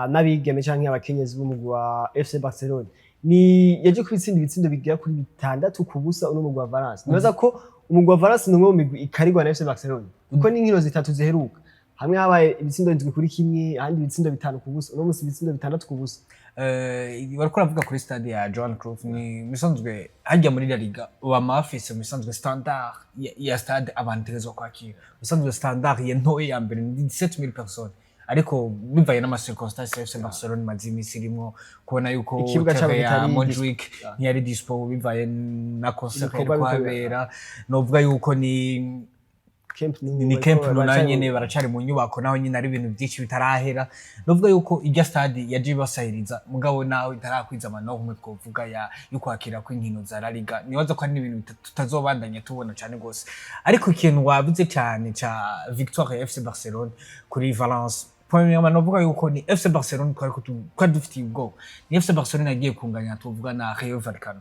n'abigeme canke abakenyezi b'umugwi wa FC Barcelona. Ni yaje kubitsinda ibitsindo bigera kuri 6-0 uno mugwi wa Valence. Nibaza ko umugwi wa Valence ni umwe mu migwi ikarigwa na FC Barcelona, kuko n'inkino zitatu ziheruka, hamwe habaye ibitsindo 7-1, ahandi ibitsindo 5-0, uno munsi ibitsindo 6-0. Bariko baravuga kuri stade ya Johan Cruyff, ni misanzwe hajya muri La Liga bama bafise misanzwe standard ya stade abantu tegerezwa kwakira. Misanzwe standard ya ntoya ya mbere ni 17,000 personnes, ariko bivaye n'ama circonstances ya FC Barcelona imaze imisi irimwo, kubona yuko Ikibuga cabo terrain ya kitari Montjuic ntiyari dispo bivaye na concert Ibikorwa yariko habera, novuga yuko ni Camp Nou ni Camp Nou nayo nyene baracari mu nyubako, naho nyene ari ibintu byinshi bitarahera. Novuga yuko irya stade yaje ibasahiriza, mugabo naho itarakwiza ama normes twovuga ya yo kwakira kw'inkino za La Liga. Nibaza ko ari n'ibintu tutazobandanya tubona cane gose. Ariko ikintu wavuze cyane ca victoire ya FC Barcelone kuri Valence. Premièrement, novuga yuko ni FC Barcelone twari dufitiye ubwoba. Ni FC Barcelone yagiye kunganya, tuvuga, na Rayo Vallecano.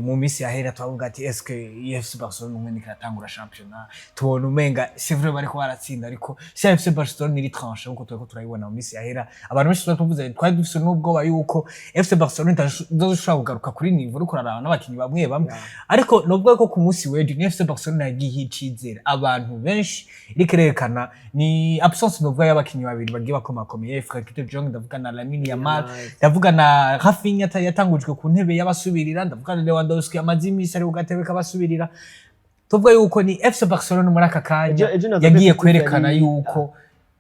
Mu minsi yahera twavuga ati: "Est-ce que FC Barcelone umwe niko iratangura championnat?" Tubona umenga c'est vrai bariko baratsinda, ariko si FC Barcelone iri tranchée nkuko turiko turayibona mu minsi yahera. Abantu benshi twari tuvuze, twari dufise n'ubwoba yuko FC Barcelone itazoshobora kugaruka kuri niveau, uriko uraraba n'abakinyi bamwe bamwe. Ariko novuga ko ku munsi w'ejo ni FC Barcelone yagiye icizere abantu benshi, iriko irerekana ni absence novuga y'abakinyi babiri bagiye bakomakomeye, Frenkie de Jong, ndavuga na Lamine Yamal, ndavuga na Raphinha yatangujwe ku ntebe y'abasubirira, ndavuga na Lewandowski amaze iminsi ari ku gatebe k'abasubirira. Tuvuga yuko ni FC Barcelone muri aka kanya Ejo navuga yagiye ko kwerekana yuko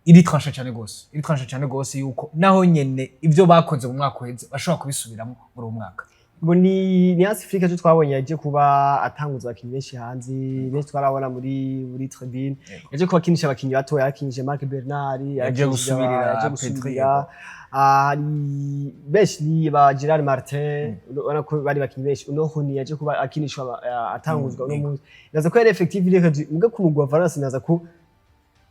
iri tranchée cyane gose, iri tranchée cyane gose, yuko naho nyene ivyo bakoze mu mwaka uheze bashobora kubisubiramo muri uwo mwaka. Ngo ni Hansi Flick ejo twabonye yaje kuba atanguza abakinyi benshi hanze, benshi twarabona muri tribune. Yaje kuba akinisha abakinyi batoya, yakinishije Marc Bernal, Yaje yakinishije gusubirira yaje Pedri, gusubirira. Hari benshi, ni ba Gerard Martin, ubona ko bari bakinyi benshi. Uno Huni yaje kuba akinishwa, atanguzwa uno munsi. Naza ko yari effectif iri hejuru muga ku mugwi wa Valence. Naza ko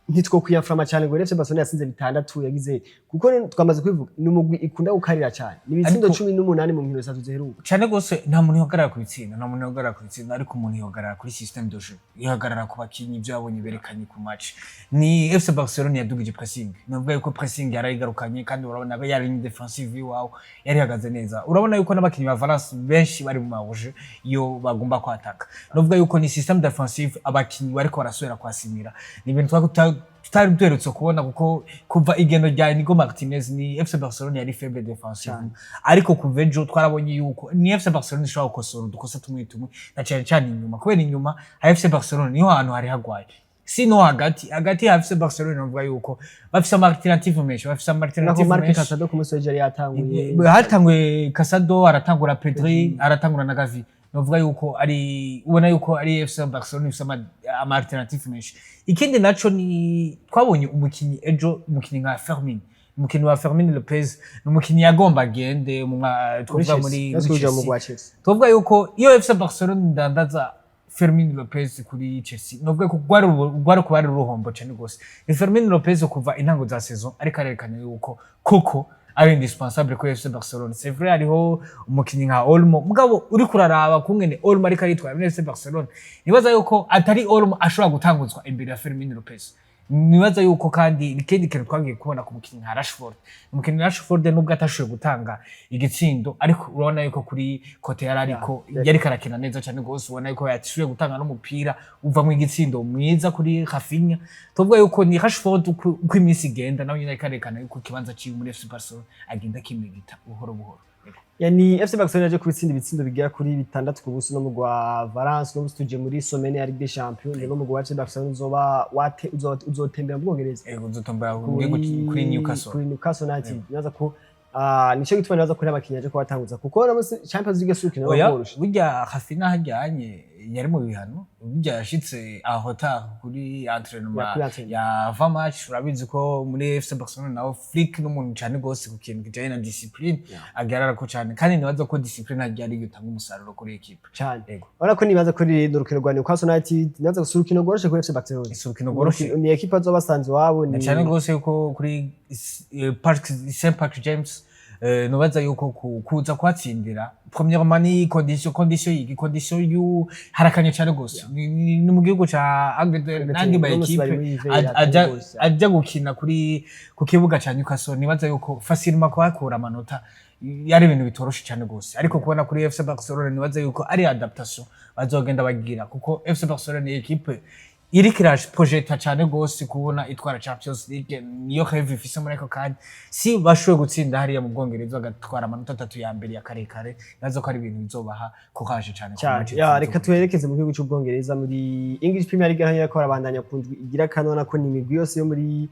ntitwo kwiyaframa cyane ngo FC Barcelona yatsinze bitandatu yagize, kuko twamaze kubivuga, ni umugwi ikunda gukarira cyane, ni ibitsindo 18 mu nkino zitatu ziheruka. Cyane gose. Nta muntu yohagarara ku bitsinda, nta muntu yohagarara ku bitsinda, ariko umuntu yohagarara kuri système de jeu, yohagarara ku bakinyi, ibyo yabonye berekanye ku match. Ni FC Barcelone yadugije pressing, navuga yuko pressing yarayigarukanye, kandi urabona ko yari ligne défensive iwawe yari ihagaze neza. Urabona yuko n'abakinyi ba Valence benshi bari mu ma hors-jeu iyo bagomba kwataka. Navuga yuko ni système défensive abakinyi bariko barasubira kwasimira, ni ibintu tutari duherutse kubona, kuko kuva igendo rya Inigo Martinez ni FC Barcelone yari faible défensive. Ariko kuva ejo twarabonye yuko ni FC Barcelone ishobora gukosora udukosa tumwe tumwe, na cyane cyane inyuma, kubera inyuma ha FC Barcelone niho hantu hari hagwaye, sino hagati hagati ya FC Barcelone navuga yuko bafise ama alternative menshi, bafise ama nako alternative Marc menshi. Casado ku munsi w'ejo yari yatanguye. Hatanguye Casado, aratangura Pedri, aratangura na Gavi. Novuga yuko ari, ubona yuko ari FC Barcelona ifise ama alternative menshi. Ikindi naco ni twabonye umukinyi ejo, umukinyi nka Fermin, umukinyi wa Fermin Lopez, ni umukinyi yagomba agende mu twovuga muri muri muri Chelsea, mu Chelsea. gwa Chelsea. Tuvuga yuko iyo FC Barcelona ndandaza Fermin Lopez kuri Chelsea, novuga ko rwari kuba ari uruhombo cyane rwose. Ni Fermin Lopez kuva intango za saison ariko arerekana yuko koko ari indispensable kuri FC Barcelona. C'est vrai hariho umukinyi nka Olmo, mugabo uri kuraraba kungene Olmo ariko aritwara muri FC Barcelona, nibaza yuko atari Olmo ashobora gutanguzwa imbere ya Fermin Lopez. Nibaza yuko kandi ikindi kintu twagiye kubona ku mukinyi nka Rashford, umukinyi Rashford nubwo atashoboye gutanga igitsindo, ariko urabona yuko kuri côté yari ariko yariko arakina neza cyane rwose. Ubona yuko yashoboye gutanga n'umupira uvamwo igitsindo mwiza kuri Raphinha. Tuvuga yuko ni Rashford uko iminsi igenda nawe nyine ariko arerekana yuko ikibanza ciwe muri FC Barcelona agenda akimerita buhoro buhoro. Yani FC Barcelona yaje kubitsinda ibitsindo bigera kuri 6-0 no mugwa Valence. No tuje muri semaine ya Ligue des Champions, nibo mugwa wa FC Barcelona uzoba wate uzotembera mu Bwongereza. Ego, uzotombera kuri Newcastle. Kuri Newcastle United. Nibaza ko nico gituma nibaza ko n'abakinyi aje kubatanguza, kuko no musi Champions League si Oya. urukino. Burya Raphinha hajyanye yari mu bihano, burya yashitse en retard kuri entraînement. Ya, kuri entraînement. Ya avant match. Urabizi ko muri FC Barcelona naho Flick n'umuntu cyane gose ku kintu kijanye na discipline agarara ko cyane, kandi nibaza ko discipline hajya ari gutanga umusaruro kuri équipe. Cyane. Yego. Urabona ko nibaza ko rero urukino rwa Newcastle United, nibaza ko si urukino rworoshe kuri FC Barcelona. Si urukino rworoshe. Ni équipe azoba basanze iwabo ni Na cyane rwose yuko kuri Park St Park James, nubaza yuko kuza kuhatsindira premièrement ni condition yigi condition yu harakanye cyane gose. Ni mu gihugu ca Angleterre n'andi ma Uno musi bari équipe muri hiver aja gose. Aja gukina kuri ku kibuga ca Newcastle, nibaza yuko facilement kuhakura amanota yari ibintu bitoroshe cyane gose. Ariko kubona kuri FC Barcelona, nibaza yuko ari adaptation bazogenda bagira, kuko FC Barcelona ni équipe iriko iraprojeta cyane gose kubona itwara Champions League, niyo rêve ifise muri ako kanya. Si bashoboye gutsinda hariya mu Bwongereza bagatwara amanota atatu ya mbere ya karekare, nazo ko ari ibintu bizobaha courage cyane ku cyane. match Ya, zizokurikira. reka twerekeze mu gihugu cy'Ubwongereza muri English Premier League, aho yariko arabandanya ku ndwi igira kane. Ubona ko ni imigwi yose yo muri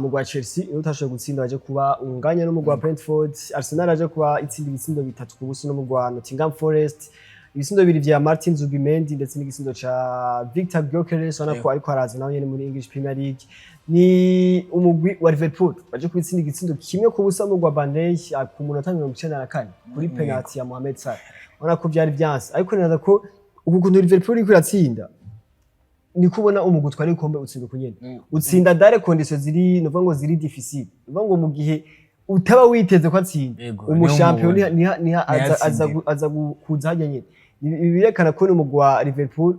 mu gwa Chelsea iyo utashoboye gutsinda baje kuba unganya no mu gwa Brentford. Arsenal aje kuba itsinda ibitsindo 3-0 no mu gwa Nottingham Forest, ibitsindo bibiri vya Martin Zubimendi ndetse n'igitsindo ca Victor Gyökeres. Ubona ko ariko araza nawe nyene muri English Premier League. Ni umugwi wa Liverpool baje kubitsinda igitsindo 1-0 mu gwa Burnley ku munota 94 kuri penalty ya Mohamed Salah. Ubona ko vyari vyanse, ariko nibaza ko uku kuntu Liverpool iriko iratsinda Niko ubona umugwi utwara ibikombe utsinda uko nyene, utsinda dans les conditions ziri, nuvuga ngo ziri difficile, nuvuga ngo mu gihe utaba witeze ko atsinda, umushampiyo niho niha aza, aza, atsindira. Aza kuza hajya nyene. Ibi birerekana ko n'umugwi wa Liverpool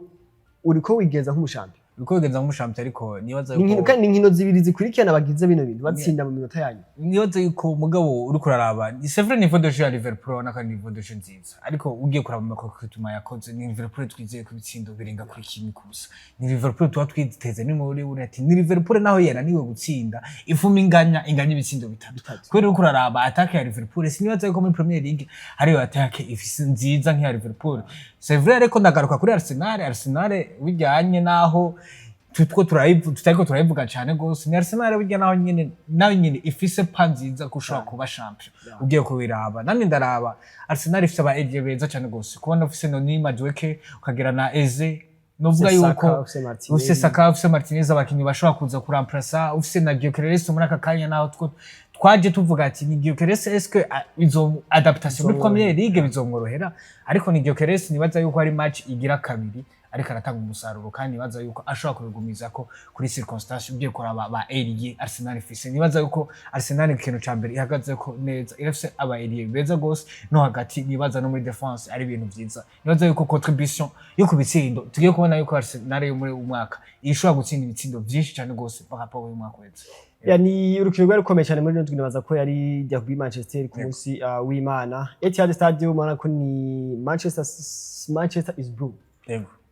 uriko wigenza nk'umushampiyo. Uriko wigenza nk'umushampiyo, ariko nibaza Ni inkino yuko kandi ni inkino zibiri zikurikirana bagize bino bintu, batsinda mu minota yanyu. Nibaza yuko mugabo uriko uraraba, c'est vrai, niveau de jeu ya Liverpool urabona ko ari niveau de jeu nziza, ariko ugiye kuraba mu recrutement yakoze, ni Liverpool twizeye ko ibitsindo birenga kuri 1 ku busa. Ni Liverpool tuba twiteze, ni muri buri ati ni Liverpool naho yananiwe gutsinda ifuma inganya ibitsindo bitatu. Bitatu. Kubera uriko uraraba attaque ya Liverpool, sinibaza yuko muri Premier League hariyo attaque ifise nziza nk'iya Liverpool. C'est vrai, ariko ndagaruka kuri Arsenal. Arsenal bijyanye naho tutwo tutariko turayivuga cyane gose, ni Arsenal burya naho nyene, nayo nyene ifise pa nziza ko ushobora kuba champion. Ugiye kubiraba, nani ndaraba Arsenal ifise aba ailier beza cyane gose, kubona ufise Noni Madueke, ukagira na Eze, novuga Ufise Saka, yuko ufise Martinelli. Ufise Saka, ufise Martinez, abakinyi bashobora kuza kuramplasa, ufise na Gyökeres muri aka kanya, naho two twaje tuvuga ati ni Gyökeres, est-ce que izo adaptation muri Premier League bizomworohera? Ariko ni Gyökeres nibaza yuko ari match igira kabiri ariko aratanga umusaruro, kandi nibaza yuko ashobora kubigumiza ko kuri circonstance. Ugiye kuraba ba ailier Arsenal ifise, nibaza yuko Arsenal ikintu ca mbere ihagaze ko neza, irafise aba ailier beza gose no hagati, nibaza no muri défense ari ibintu vyiza. Nibaza yuko contribution yo ku bitsindo, tugiye kubona yuko Arsenal yo muri uyu mwaka ishobora gutsinda ibitsindo vyinshi cane gose par rapport y'umwaka mwaka uheze. Ya, ni urukino rwari rukomeye cyane muri rino, nibaza ko yari derby Manchester ku munsi w'Imana, Etihad Stadium. Ubona ko ni Manchester is blue.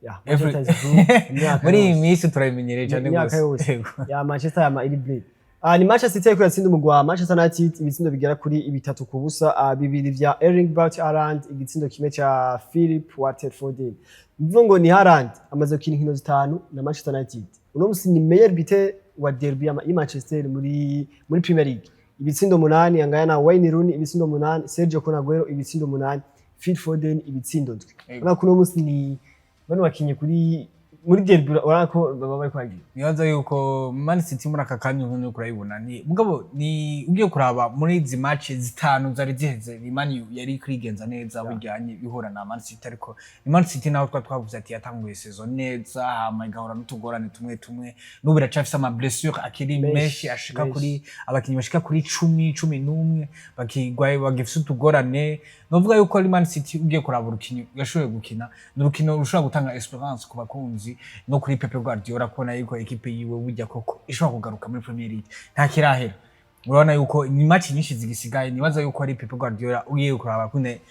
Ya, Manchester is blue imyaka Muri iyi yose. minsi turabimenyereye cyane Imyaka gose. yose. Ya, Manchester yama iri blue. Ni Manchester City yariko yatsinda umugwi wa Manchester United ibitsindo bigera kuri 3 ku busa, bibiri vya Erling Braut Haaland, igitsindo kimwe ca Philip Walter Foden. Mvuga ngo ni Haaland amaze gukina inkino zitanu na Manchester United. Uno musi ni meilleur buteur wa derby ya Manchester muri Premier League. Ibitsindo 8, angaya na Wayne Rooney ibitsindo 8, Sergio Kun Aguero ibitsindo 8, Phil Foden ibitsindo 7. Urabona ko uno musi ni bano bakinye kuri muri derby, urabona ko baba bari kwagira. Nibaza yuko Man City muri aka kanya nk'uko urayibona, ni mugabo ni ugiye kuraba muri izi match zitanu zari ziheze, ni Man U yari kwigenza neza bijyanye bihura na Man City, ariko ni Man City naho twavuze ati yatanguye saison neza, hama igahura n'utugorane tumwe tumwe, n'ubu iracafise ama blessure akiri Menshi, menshi ashika menshi. kuri abakinyi bashika kuri 10, 11 bakigwaye, bagifise utugorane. Novuga yuko ari Man City ugiye kuraba urukino yashoboye gukina, ni urukino rushobora gutanga espérance ku bakunzi no kuri Pep Guardiola, kubona yuko ekipe yiwe burya koko ishobora kugaruka muri Premier League. Nta kirahera, urabona yuko ni match nyinshi zigisigaye. Nibaza yuko ari Pep Guardiola ugiye kuraba kune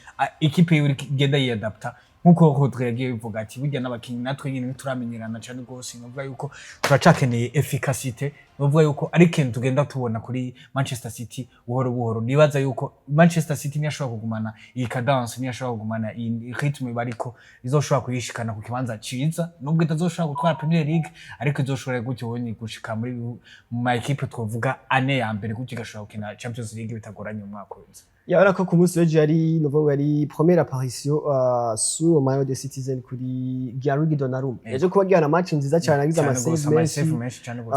ekipe yiwe iriko igenda yiyadapta, nkuko Rodri yagiye bivuga ati burya n'abakinyi natwe nyine ntituramenyerana cyane rwose. Novuga yuko turacakeneye efficacité, novuga yuko ari ikintu tugenda tubona kuri Manchester City buhoro buhoro. Nibaza yuko Manchester City niyo ashobora kugumana iyi cadence, niyo ashobora kugumana iyi rythme bariko, izoshobora kuyishikana ku kibanza ciza, nubwo itazoshobora gutwara Premier League, ariko izoshobora gutyo ubonye gushika muri mu ma équipe twovuga ane ya mbere, gutyo igashobora gukina Champions League bitagoranye mu mwaka uza. Ya, urabona ko ku munsi w'ejo yari, novuga ngo yari première apparition sous le maillot des Citizens kuri Gianluigi Donnarumma. Yaje kuba agirana match nziza cyane, agize Cane ama save gose, ama menshi. save menshi cane gose.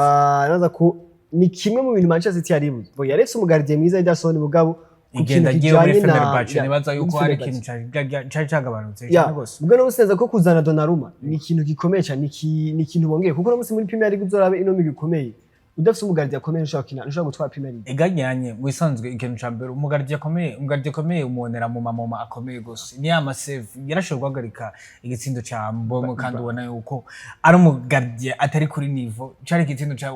Naza ko ni kimwe mu bintu Manchester City yari ibuze. Bo yaretse umu gardien mwiza Ederson, mugabo ku Igenda kintu agiye muri kijanye na Fenerbahce, ya, nibaza yuko muri hari Fenerbahce. ikintu cari cagabanutse Ya, cane gose. ubwo no musenza ko kuzana Donnarumma ni ikintu gikomeye cyane, ni ikintu bongeye, kuko no musi muri Premier League uzorabe ino migwi ikomeye, udafise umu gardien akomeye ntushobora gukina, ntushobora gutwara Premier League. Eganyanye mu bisanzwe ikintu ca mbere, umu gardien akomeye, umu gardien akomeye umubonera mu mamoma akomeye gose, ni ya ma save yarashoboye guhagarika igitsindo ca Mbeumo, kandi ubona yuko ari umu gardien atari kuri niveau. Cari igitsindo ca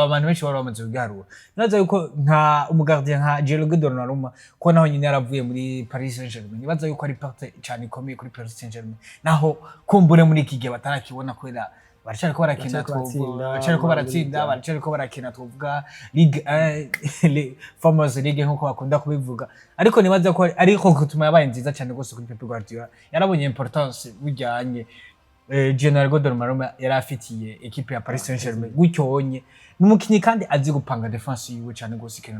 abantu benshi bari bamaze kugiharura. Nibaza yuko nka umu gardien nka Gianluigi Donnarumma, ko naho nyine yaravuye muri Paris Saint-Germain, nibaza yuko ari perte cane ikomeye kuri Paris Saint-Germain, naho kumbure muri iki gihe batarakibona kubera baracariko barakina. Baracariko baratsinda, Baracariko baratsinda, baracariko barakina, twovuga Ligue 1, Farmers League nkuko bakunda kubivuga, ariko nibaza ko ariko gutuma yabaye nziza cyane rwose kuri Pep Guardiola, yarabonye importance bijyanye Gianluigi Donnarumma yari afitiye ekipe ya Paris Saint-Germain. Gutyo onye ni umukinyi kandi azi gupanga défense yiwe cyane rwose. Ikintu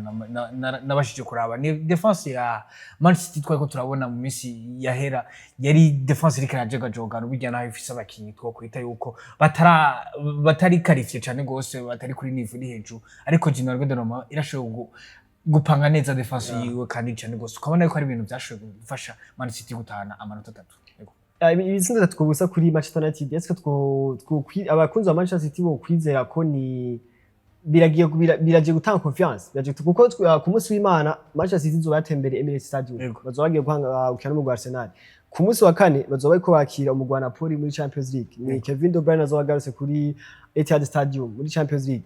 nabashije kuraba ni défense ya Man City twari ko turabona mu minsi yahera, yari défense iriko irajogajoga, burya naho ifise abakinyi twokwita yuko batari qualifié cyane rwose, batari kuri niveau iri hejuru, ariko Gianluigi Donnarumma irashoboye gupanga neza défense yiwe kandi cyane rwose, ukabona yuko ari ibintu byashoboye gufasha Man City gutahana amanota 3. Yego. Ibitsindo 3-0 kuri Manchester United, est-ce que abakunzi ba Manchester City bo kwizera ko ni biragiye gutanga confiance, biragiye kuko ku munsi w'Imana Manchester City izoba yatembereye Emirates Stadium, bazoba bagiye guhanga gukina n'umugwi wa Arsenal. Ku munsi wa kane bazoba bariko bakira umugwi wa Napoli muri Champions League. Ni Kevin De Bruyne azoba agarutse kuri Etihad Stadium muri Champions League.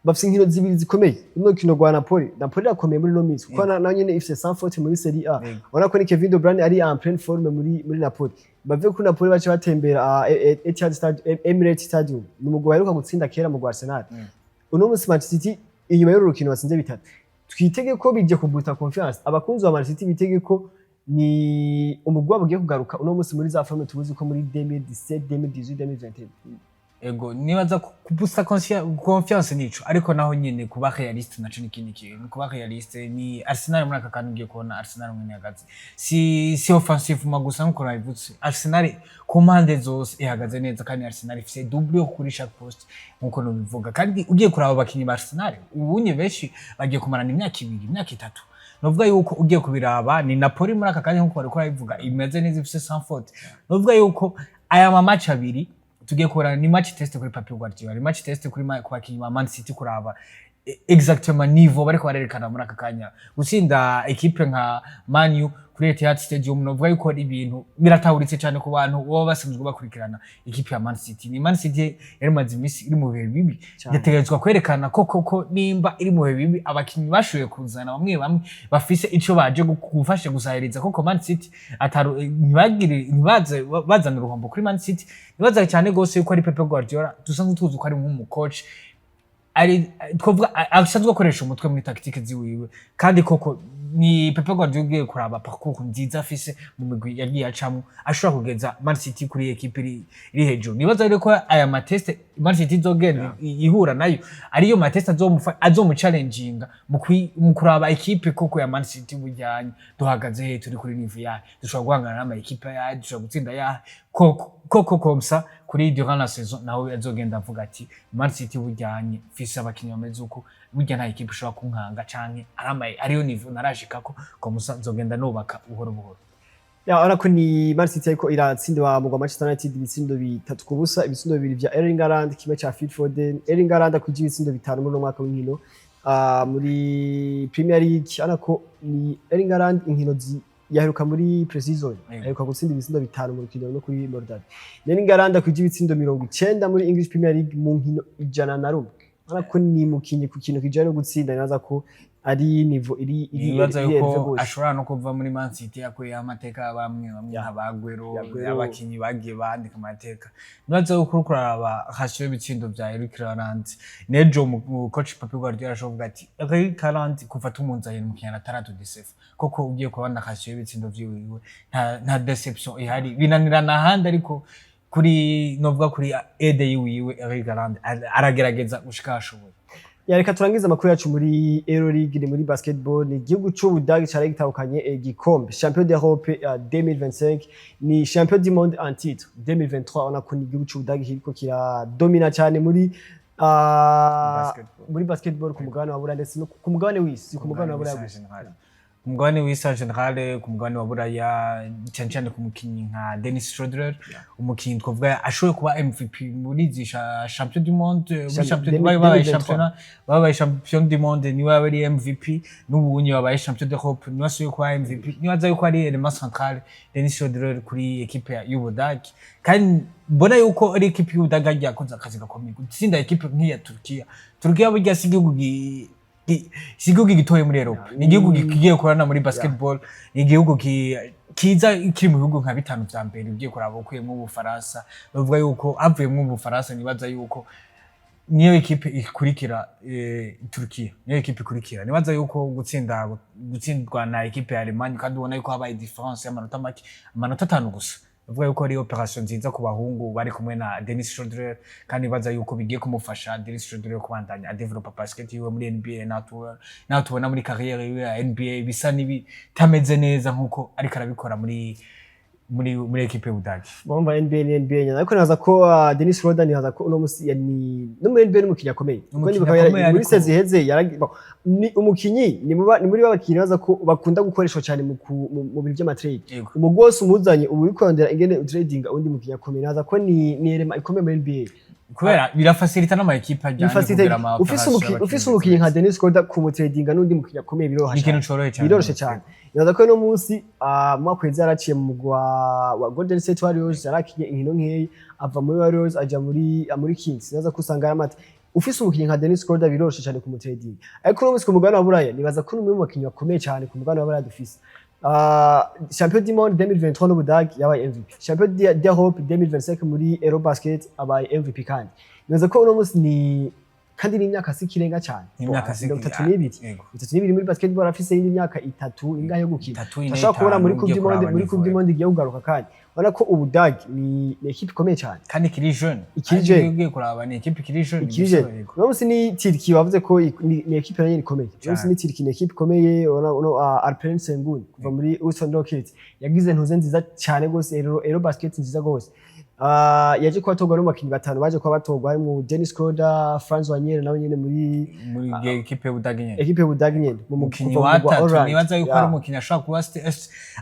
Bafise inkino zibiri zikomeye. Runo rukino rwa Napoli, Napoli irakomeye muri ino minsi kuko nayo nyene ifise sans faute muri Serie A. Ubona ko ni Kevin De Bruyne ari en pleine forme muri Napoli. Bave kuri Napoli bace batembera Etihad Stadium, Emirates Stadium, ni umugwi baheruka gutsinda kera mu Arsenal. Uno munsi Manchester City, inyuma y'uru rukino batsinze bitatu, twitege ko bije kubuta confiance. Abakunzi ba Man City bitege ko ni umugwi wabo ugiye kugaruka uno munsi muri za forme tubuzi ko muri 2017, 2018, 2021. Ego, nibaza kubusta confiance nico, ariko naho nyene kuba réaliste naco ni ikindi kintu. Kuba réaliste ni Arsenal muri aka kantu ugiye kubona Arsenal mwene ihagaze, si offensivement gusa nkuko nabivutse, Arsenal ku mpande zose ihagaze neza, kandi Arsenal ifise double kuri chaque poste nkuko nubivuga. Kandi ugiye kuraba abakinyi ba Arsenal ubunye, benshi bagiye kumarana imyaka 2, imyaka 3. Novuga yuko ugiye kubiraba ni Napoli muri aka kanya, nkuko bariko barabivuga, imeze neza, ifise sans faute. Novuga yuko aya ma match abiri tugiye kubona ni match test kuri Pep Guardiola, ni match test ku bakinyi ba Man City, kuraba exactement niveau bariko barerekana muri aka kanya. Gutsinda equipe nka Man U kuri Etihad Stadium, novuga yuko ari ibintu biratahuritse cyane ku bantu baba basanzwe bakurikirana equipe ya Man City. Ni Man City yari imaze iminsi iri mu bihe bibi, yategerezwa kwerekana ko koko nimba iri mu bihe bibi, abakinyi bashoboye kuzana bamwe bamwe bafise ico baje gufasha gusahiriza koko Man City ataru ntibagire ntibaze bazana uruhombo kuri Man City. Nibaza cyane gose yuko ari Pep Guardiola dusanzwe tuzi ko ari nk'umucoach ari twavuga asanzwe akoresha umutwe muri tactique ziwiwe. Kandi koko ni Pep Guardiola ugiye kuraba parcours nziza afise mu migwi yagiye acamwo, ashobora kugeza Man City kuri equipe iri hejuru. Nibaza rero ko aya ma test Man City izogenda ihura nayo ariyo ma test azomuchallenginga mu kuraba equipe koko ya Man City bujyanye duhagaze he, turi kuri niveau yahe, dushobora guhangana n'ama equipe yahe, dushobora gutsinda yahe koko koko. Comme ça kuri durant la saison nawe azogenda avuga ati: "Man City bujyanye mfise abakinyi bameze uko, burya nta equipe ishobora kunkanga canke aramaye ariyo niveau narashikako." Comme ça nzogenda nubaka buhoro buhoro. Ya, urabona ko ni Man City ariko iratsindwa mu Manchester United ibitsindo 3-0, ibitsindo bibiri vya Erling Haaland, kimwe ca Phil Foden. Erling Haaland akwije ibitsindo bitanu muri uno mwaka w'inkino muri Premier League. Urabona ko ni Erling Haaland inkino yaheruka muri pre-season aheruka gutsinda ibitsindo bitanu mu rukino no kuri Moldavia. Erling Haaland akwije ibitsindo 90 muri English Premier League mu nkino 101. Urabona ko ni mukinyi ku kintu kijanye no gutsinda, nibaza ko ari niveau iri Nibaza iri yuko élevé gose. ashobora no kuva muri Man City yakuyeho amateka bamwe bamwe nka ba Aguero, Aguero. abakinyi bagiye bandika amateka. Nibaza yuko uriko uraraba ratio y'ibitsindo vya Eric Haaland, nejo mu coach Pep Guardiola ashobora kuvuga ati: "Eric Haaland kuva tumunzanye mu kinyana ataratu décevoir." Koko ugiye kubona ratio y'ibitsindo vyiwiwe, nta déception ihari, binanirana ahandi, ariko kuri novuga kuri aide yiwiwe Eric Haaland aragerageza gushika aho ashoboye. Ya, reka turangize amakuru yacu muri Euroleague, ni muri basketball. Ni igihugu c'Ubudagi cari gitahukanye igikombe champion d'Europe 2025, ni champion du monde en titre 2023. Urabona ko ni igihugu c'Ubudagi kiriko kiradomina cyane muri Basketball. muri basketball ku mugabane wa Buraya ndetse no ku mugabane w'isi, ku mugabane wa Buraya gusa. Ku mugabane w'isi en général, ku mugabane wa Buraya cyane cyane ku mukinyi nka Dennis Schroeder, umukinyi twavuga ashoboye kuba MVP muri izi champion du monde, muri champion babaye 2023. Championnat babaye champion du monde, niwe yaba ari MVP. N'ubunye babaye champion d'Europe, niwe asubiye kuba MVP. Niwe yuko ari élément central Dennis Schroeder kuri équipe y'Ubudagi. Kandi mbona yuko ari équipe y'Ubudagi yakoze akazi gakomeye gutsinda équipe nk'iya Turkiya. Turkiya burya si igihugu si igihugu gitoye muri Europe, ni igihugu kigiye kurana muri basketball, ni igihugu kiza kiri mu bihugu nka bitanu vya mbere ugiye kuraba ukuyemwo Ubufaransa. Bavuga yuko havuyemwo Ubufaransa, nibaza yuko niyo ekipe ikurikira, Turkiya niyo ekipe ikurikira. Nibaza yuko gutsindwa na ekipe ya Allemagne, kandi ubona yuko habaye différence y'amanota make, amanota 5 gusa, bavuga yuko ari opération nziza ku bahungu bari kumwe na Dennis Schroeder. Kandi baza yuko bigiye kumufasha Dennis Schroeder kubandanya adevelopa basket yiwe muri NBA, naho tubona muri carrière yiwe ya NBA bisa n'ibitameze neza nkuko ariko arabikora muri muri équipe y'Ubudagi. Bumva NBA ni NBA nyene, ariko nibaza ko Dennis Schroeder, nibaza ko uno musi ni no muri NBA ni umukinyi akomeye, kuko Umukinyi nibuka akomeye, muri ariko saison iheze bon, ni umukinyi ni muri babakinyi baza ko bakunda gukoreshwa cyane mu bintu vy'ama trade. Umugwi wose umuzanye uba uri kurondera ingene utradinga undi mukinyi akomeye. Nibaza ko ni élément ikomeye muri NBA. Kubera birafacilita n'ama équipe ajyanye Bifacilite kugira ama ufise opération ufise y'abakinyi. Umukinyi nka Dennis Schroeder, kumutradinga n'undi mukinyi akomeye biroroha Ni ikintu cyane. corohe cyane. Biroroshe cyane. Nibaza ko uno munsi mu mwaka uheze yaraciye mu mugwi wa Golden State Warriors, yarakinye inkino nkeyi, ava muri Warriors aja muri Kings. Nibaza ko usanga ari amata ufise umukinyi nka Dennis Schroeder, biroroshe cyane kumutradinga. Ariko uno munsi ku mugabane wa Buraya, nibaza ko ni umwe mu bakinyi bakomeye cyane ku mugabane wa Buraya dufise. Champion du monde 2023 n'Ubudagi, yabaye MVP. Champion d'Europe 2025 muri Eurobasket, abaye MVP. Kandi nibaza ko uno munsi ni kandi ni imyaka si ikirenga cyane. Ni imyaka si 32. 32 muri basketball, afise indi myaka itatu ingahe yo gukina. Itatu, ine, Ashobora kubona muri itanu, Coupe ugiye du Monde, kuraba muri niveau Coupe du ye. Monde igiye kugaruka. Kandi ubona ko Ubudagi ni équipe ikomeye cyane. Kandi ikiri jeune. Ikiri Ariko jeune. iyo ugiye kuraba ni équipe ikiri jeune. Ikiri jeune. Uno munsi ni Turquie, wavuze ko ni équipe nayo ikomeye. Uno munsi ni Turquie, ni équipe ikomeye. Ubona uno Alperen Sengun kuva muri Houston Rockets yagize ntuze nziza cyane gose, Euro Basket nziza gose. Yaje kuba atorwa n'abakinyi batanu baje kuba batorwa, harimo Dennis Schroeder, Franz Wagner nawe nyene muri Muri équipe y'Ubudagi nyene. Équipe y'Ubudagi nyene Umukinyi kuva wa mu mugwi wa tatu Orlando. nibaza yuko ari umukinyi ashobora kuba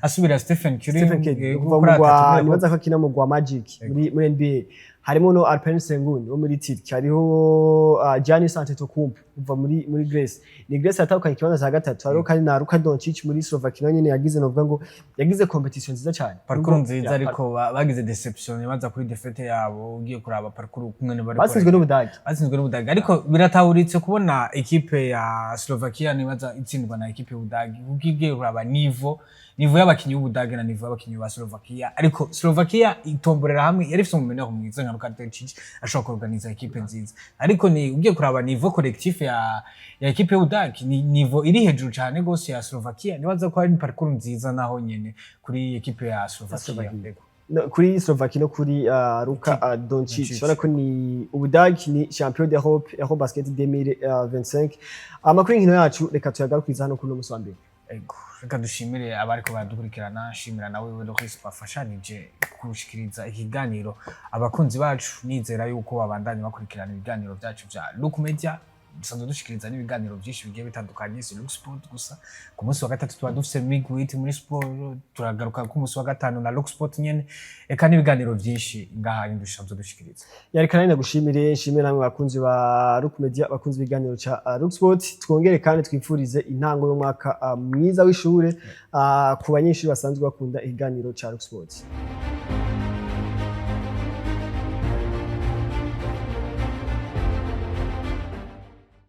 asubira Stephen Curry. Stephen Curry kuva kuri mu gwa atatu kubera ko nibaza ko akina mu gwa Magic muri NBA. Harimo no Alperen Sengun wo muri Turkey, hariho Giannis Antetokounmpo kuva muri Greece. Ni Greece yatahukanye ikibanza cya gatatu. Hariho kandi na Luka Doncic muri Slovakia, nawe nyene yagize, novuga ngo yagize compétition nziza cyane. Parcours nziza. Yeah, ariko bagize déception nibaza kuri défaite yabo. Ugiye kuraba parcours kumwe bari batsinzwe n'Ubudagi. Batsinzwe n'Ubudagi, ariko biratahuritse kubona équipe ya Slovakia nibaza itsindwa na équipe y'Ubudagi, kuko ugiye kuraba niveau y'abakinyi b'Ubudagi na niveau y'abakinyi ba Slovakia. Ariko Slovakia itomborera hamwe yari ifise umumenero mwiza nka Luka Doncic ashobora kuorganiza équipe nziza, ariko ni ugiye kuraba niveau collectif ya équipe y'Ubudagi ni niveau iri hejuru cyane gose ya Slovakia. Nibaza ko ari parcours nziza naho nyene kuri équipe ya Slovakia. Slovakia. Yego. No, kuri Slovakia no kuri Luka Doncic. Doncic. Urabona ko ni Ubudagi ni champion d'Europe Eurobasket 2025. Amakuru y'inkino yacu reka tuyagarukiriza hano kuri uno musi wa mbere. Ego, reka dushimire abariko baradukurikirana, nshimira nawe we Loris twafashanije kurushikiriza ikiganiro abakunzi bacu. Nizera yuko babandanya bakurikirana ibiganiro byacu vya Look Media. Dusanzwe dushikiriza n'ibiganiro byinshi bigiye bitandukanye, si Look Sport gusa. Ku munsi wa gatatu tuba dufise Migwit muri sport, turagaruka ku munsi wa gatanu na Look Sport nyene, eka n'ibiganiro byinshi ngaha dusanzwe dushikiriza. Yareka nari ndagushimire, nshimire namwe bakunzi ba Look Media, bakunzi b'ibiganiro ca Look Sport. Twongere kandi twifurize intango y'umwaka mwiza w'ishure ku banyeshuri basanzwe bakunda ikiganiro ca Look Sport.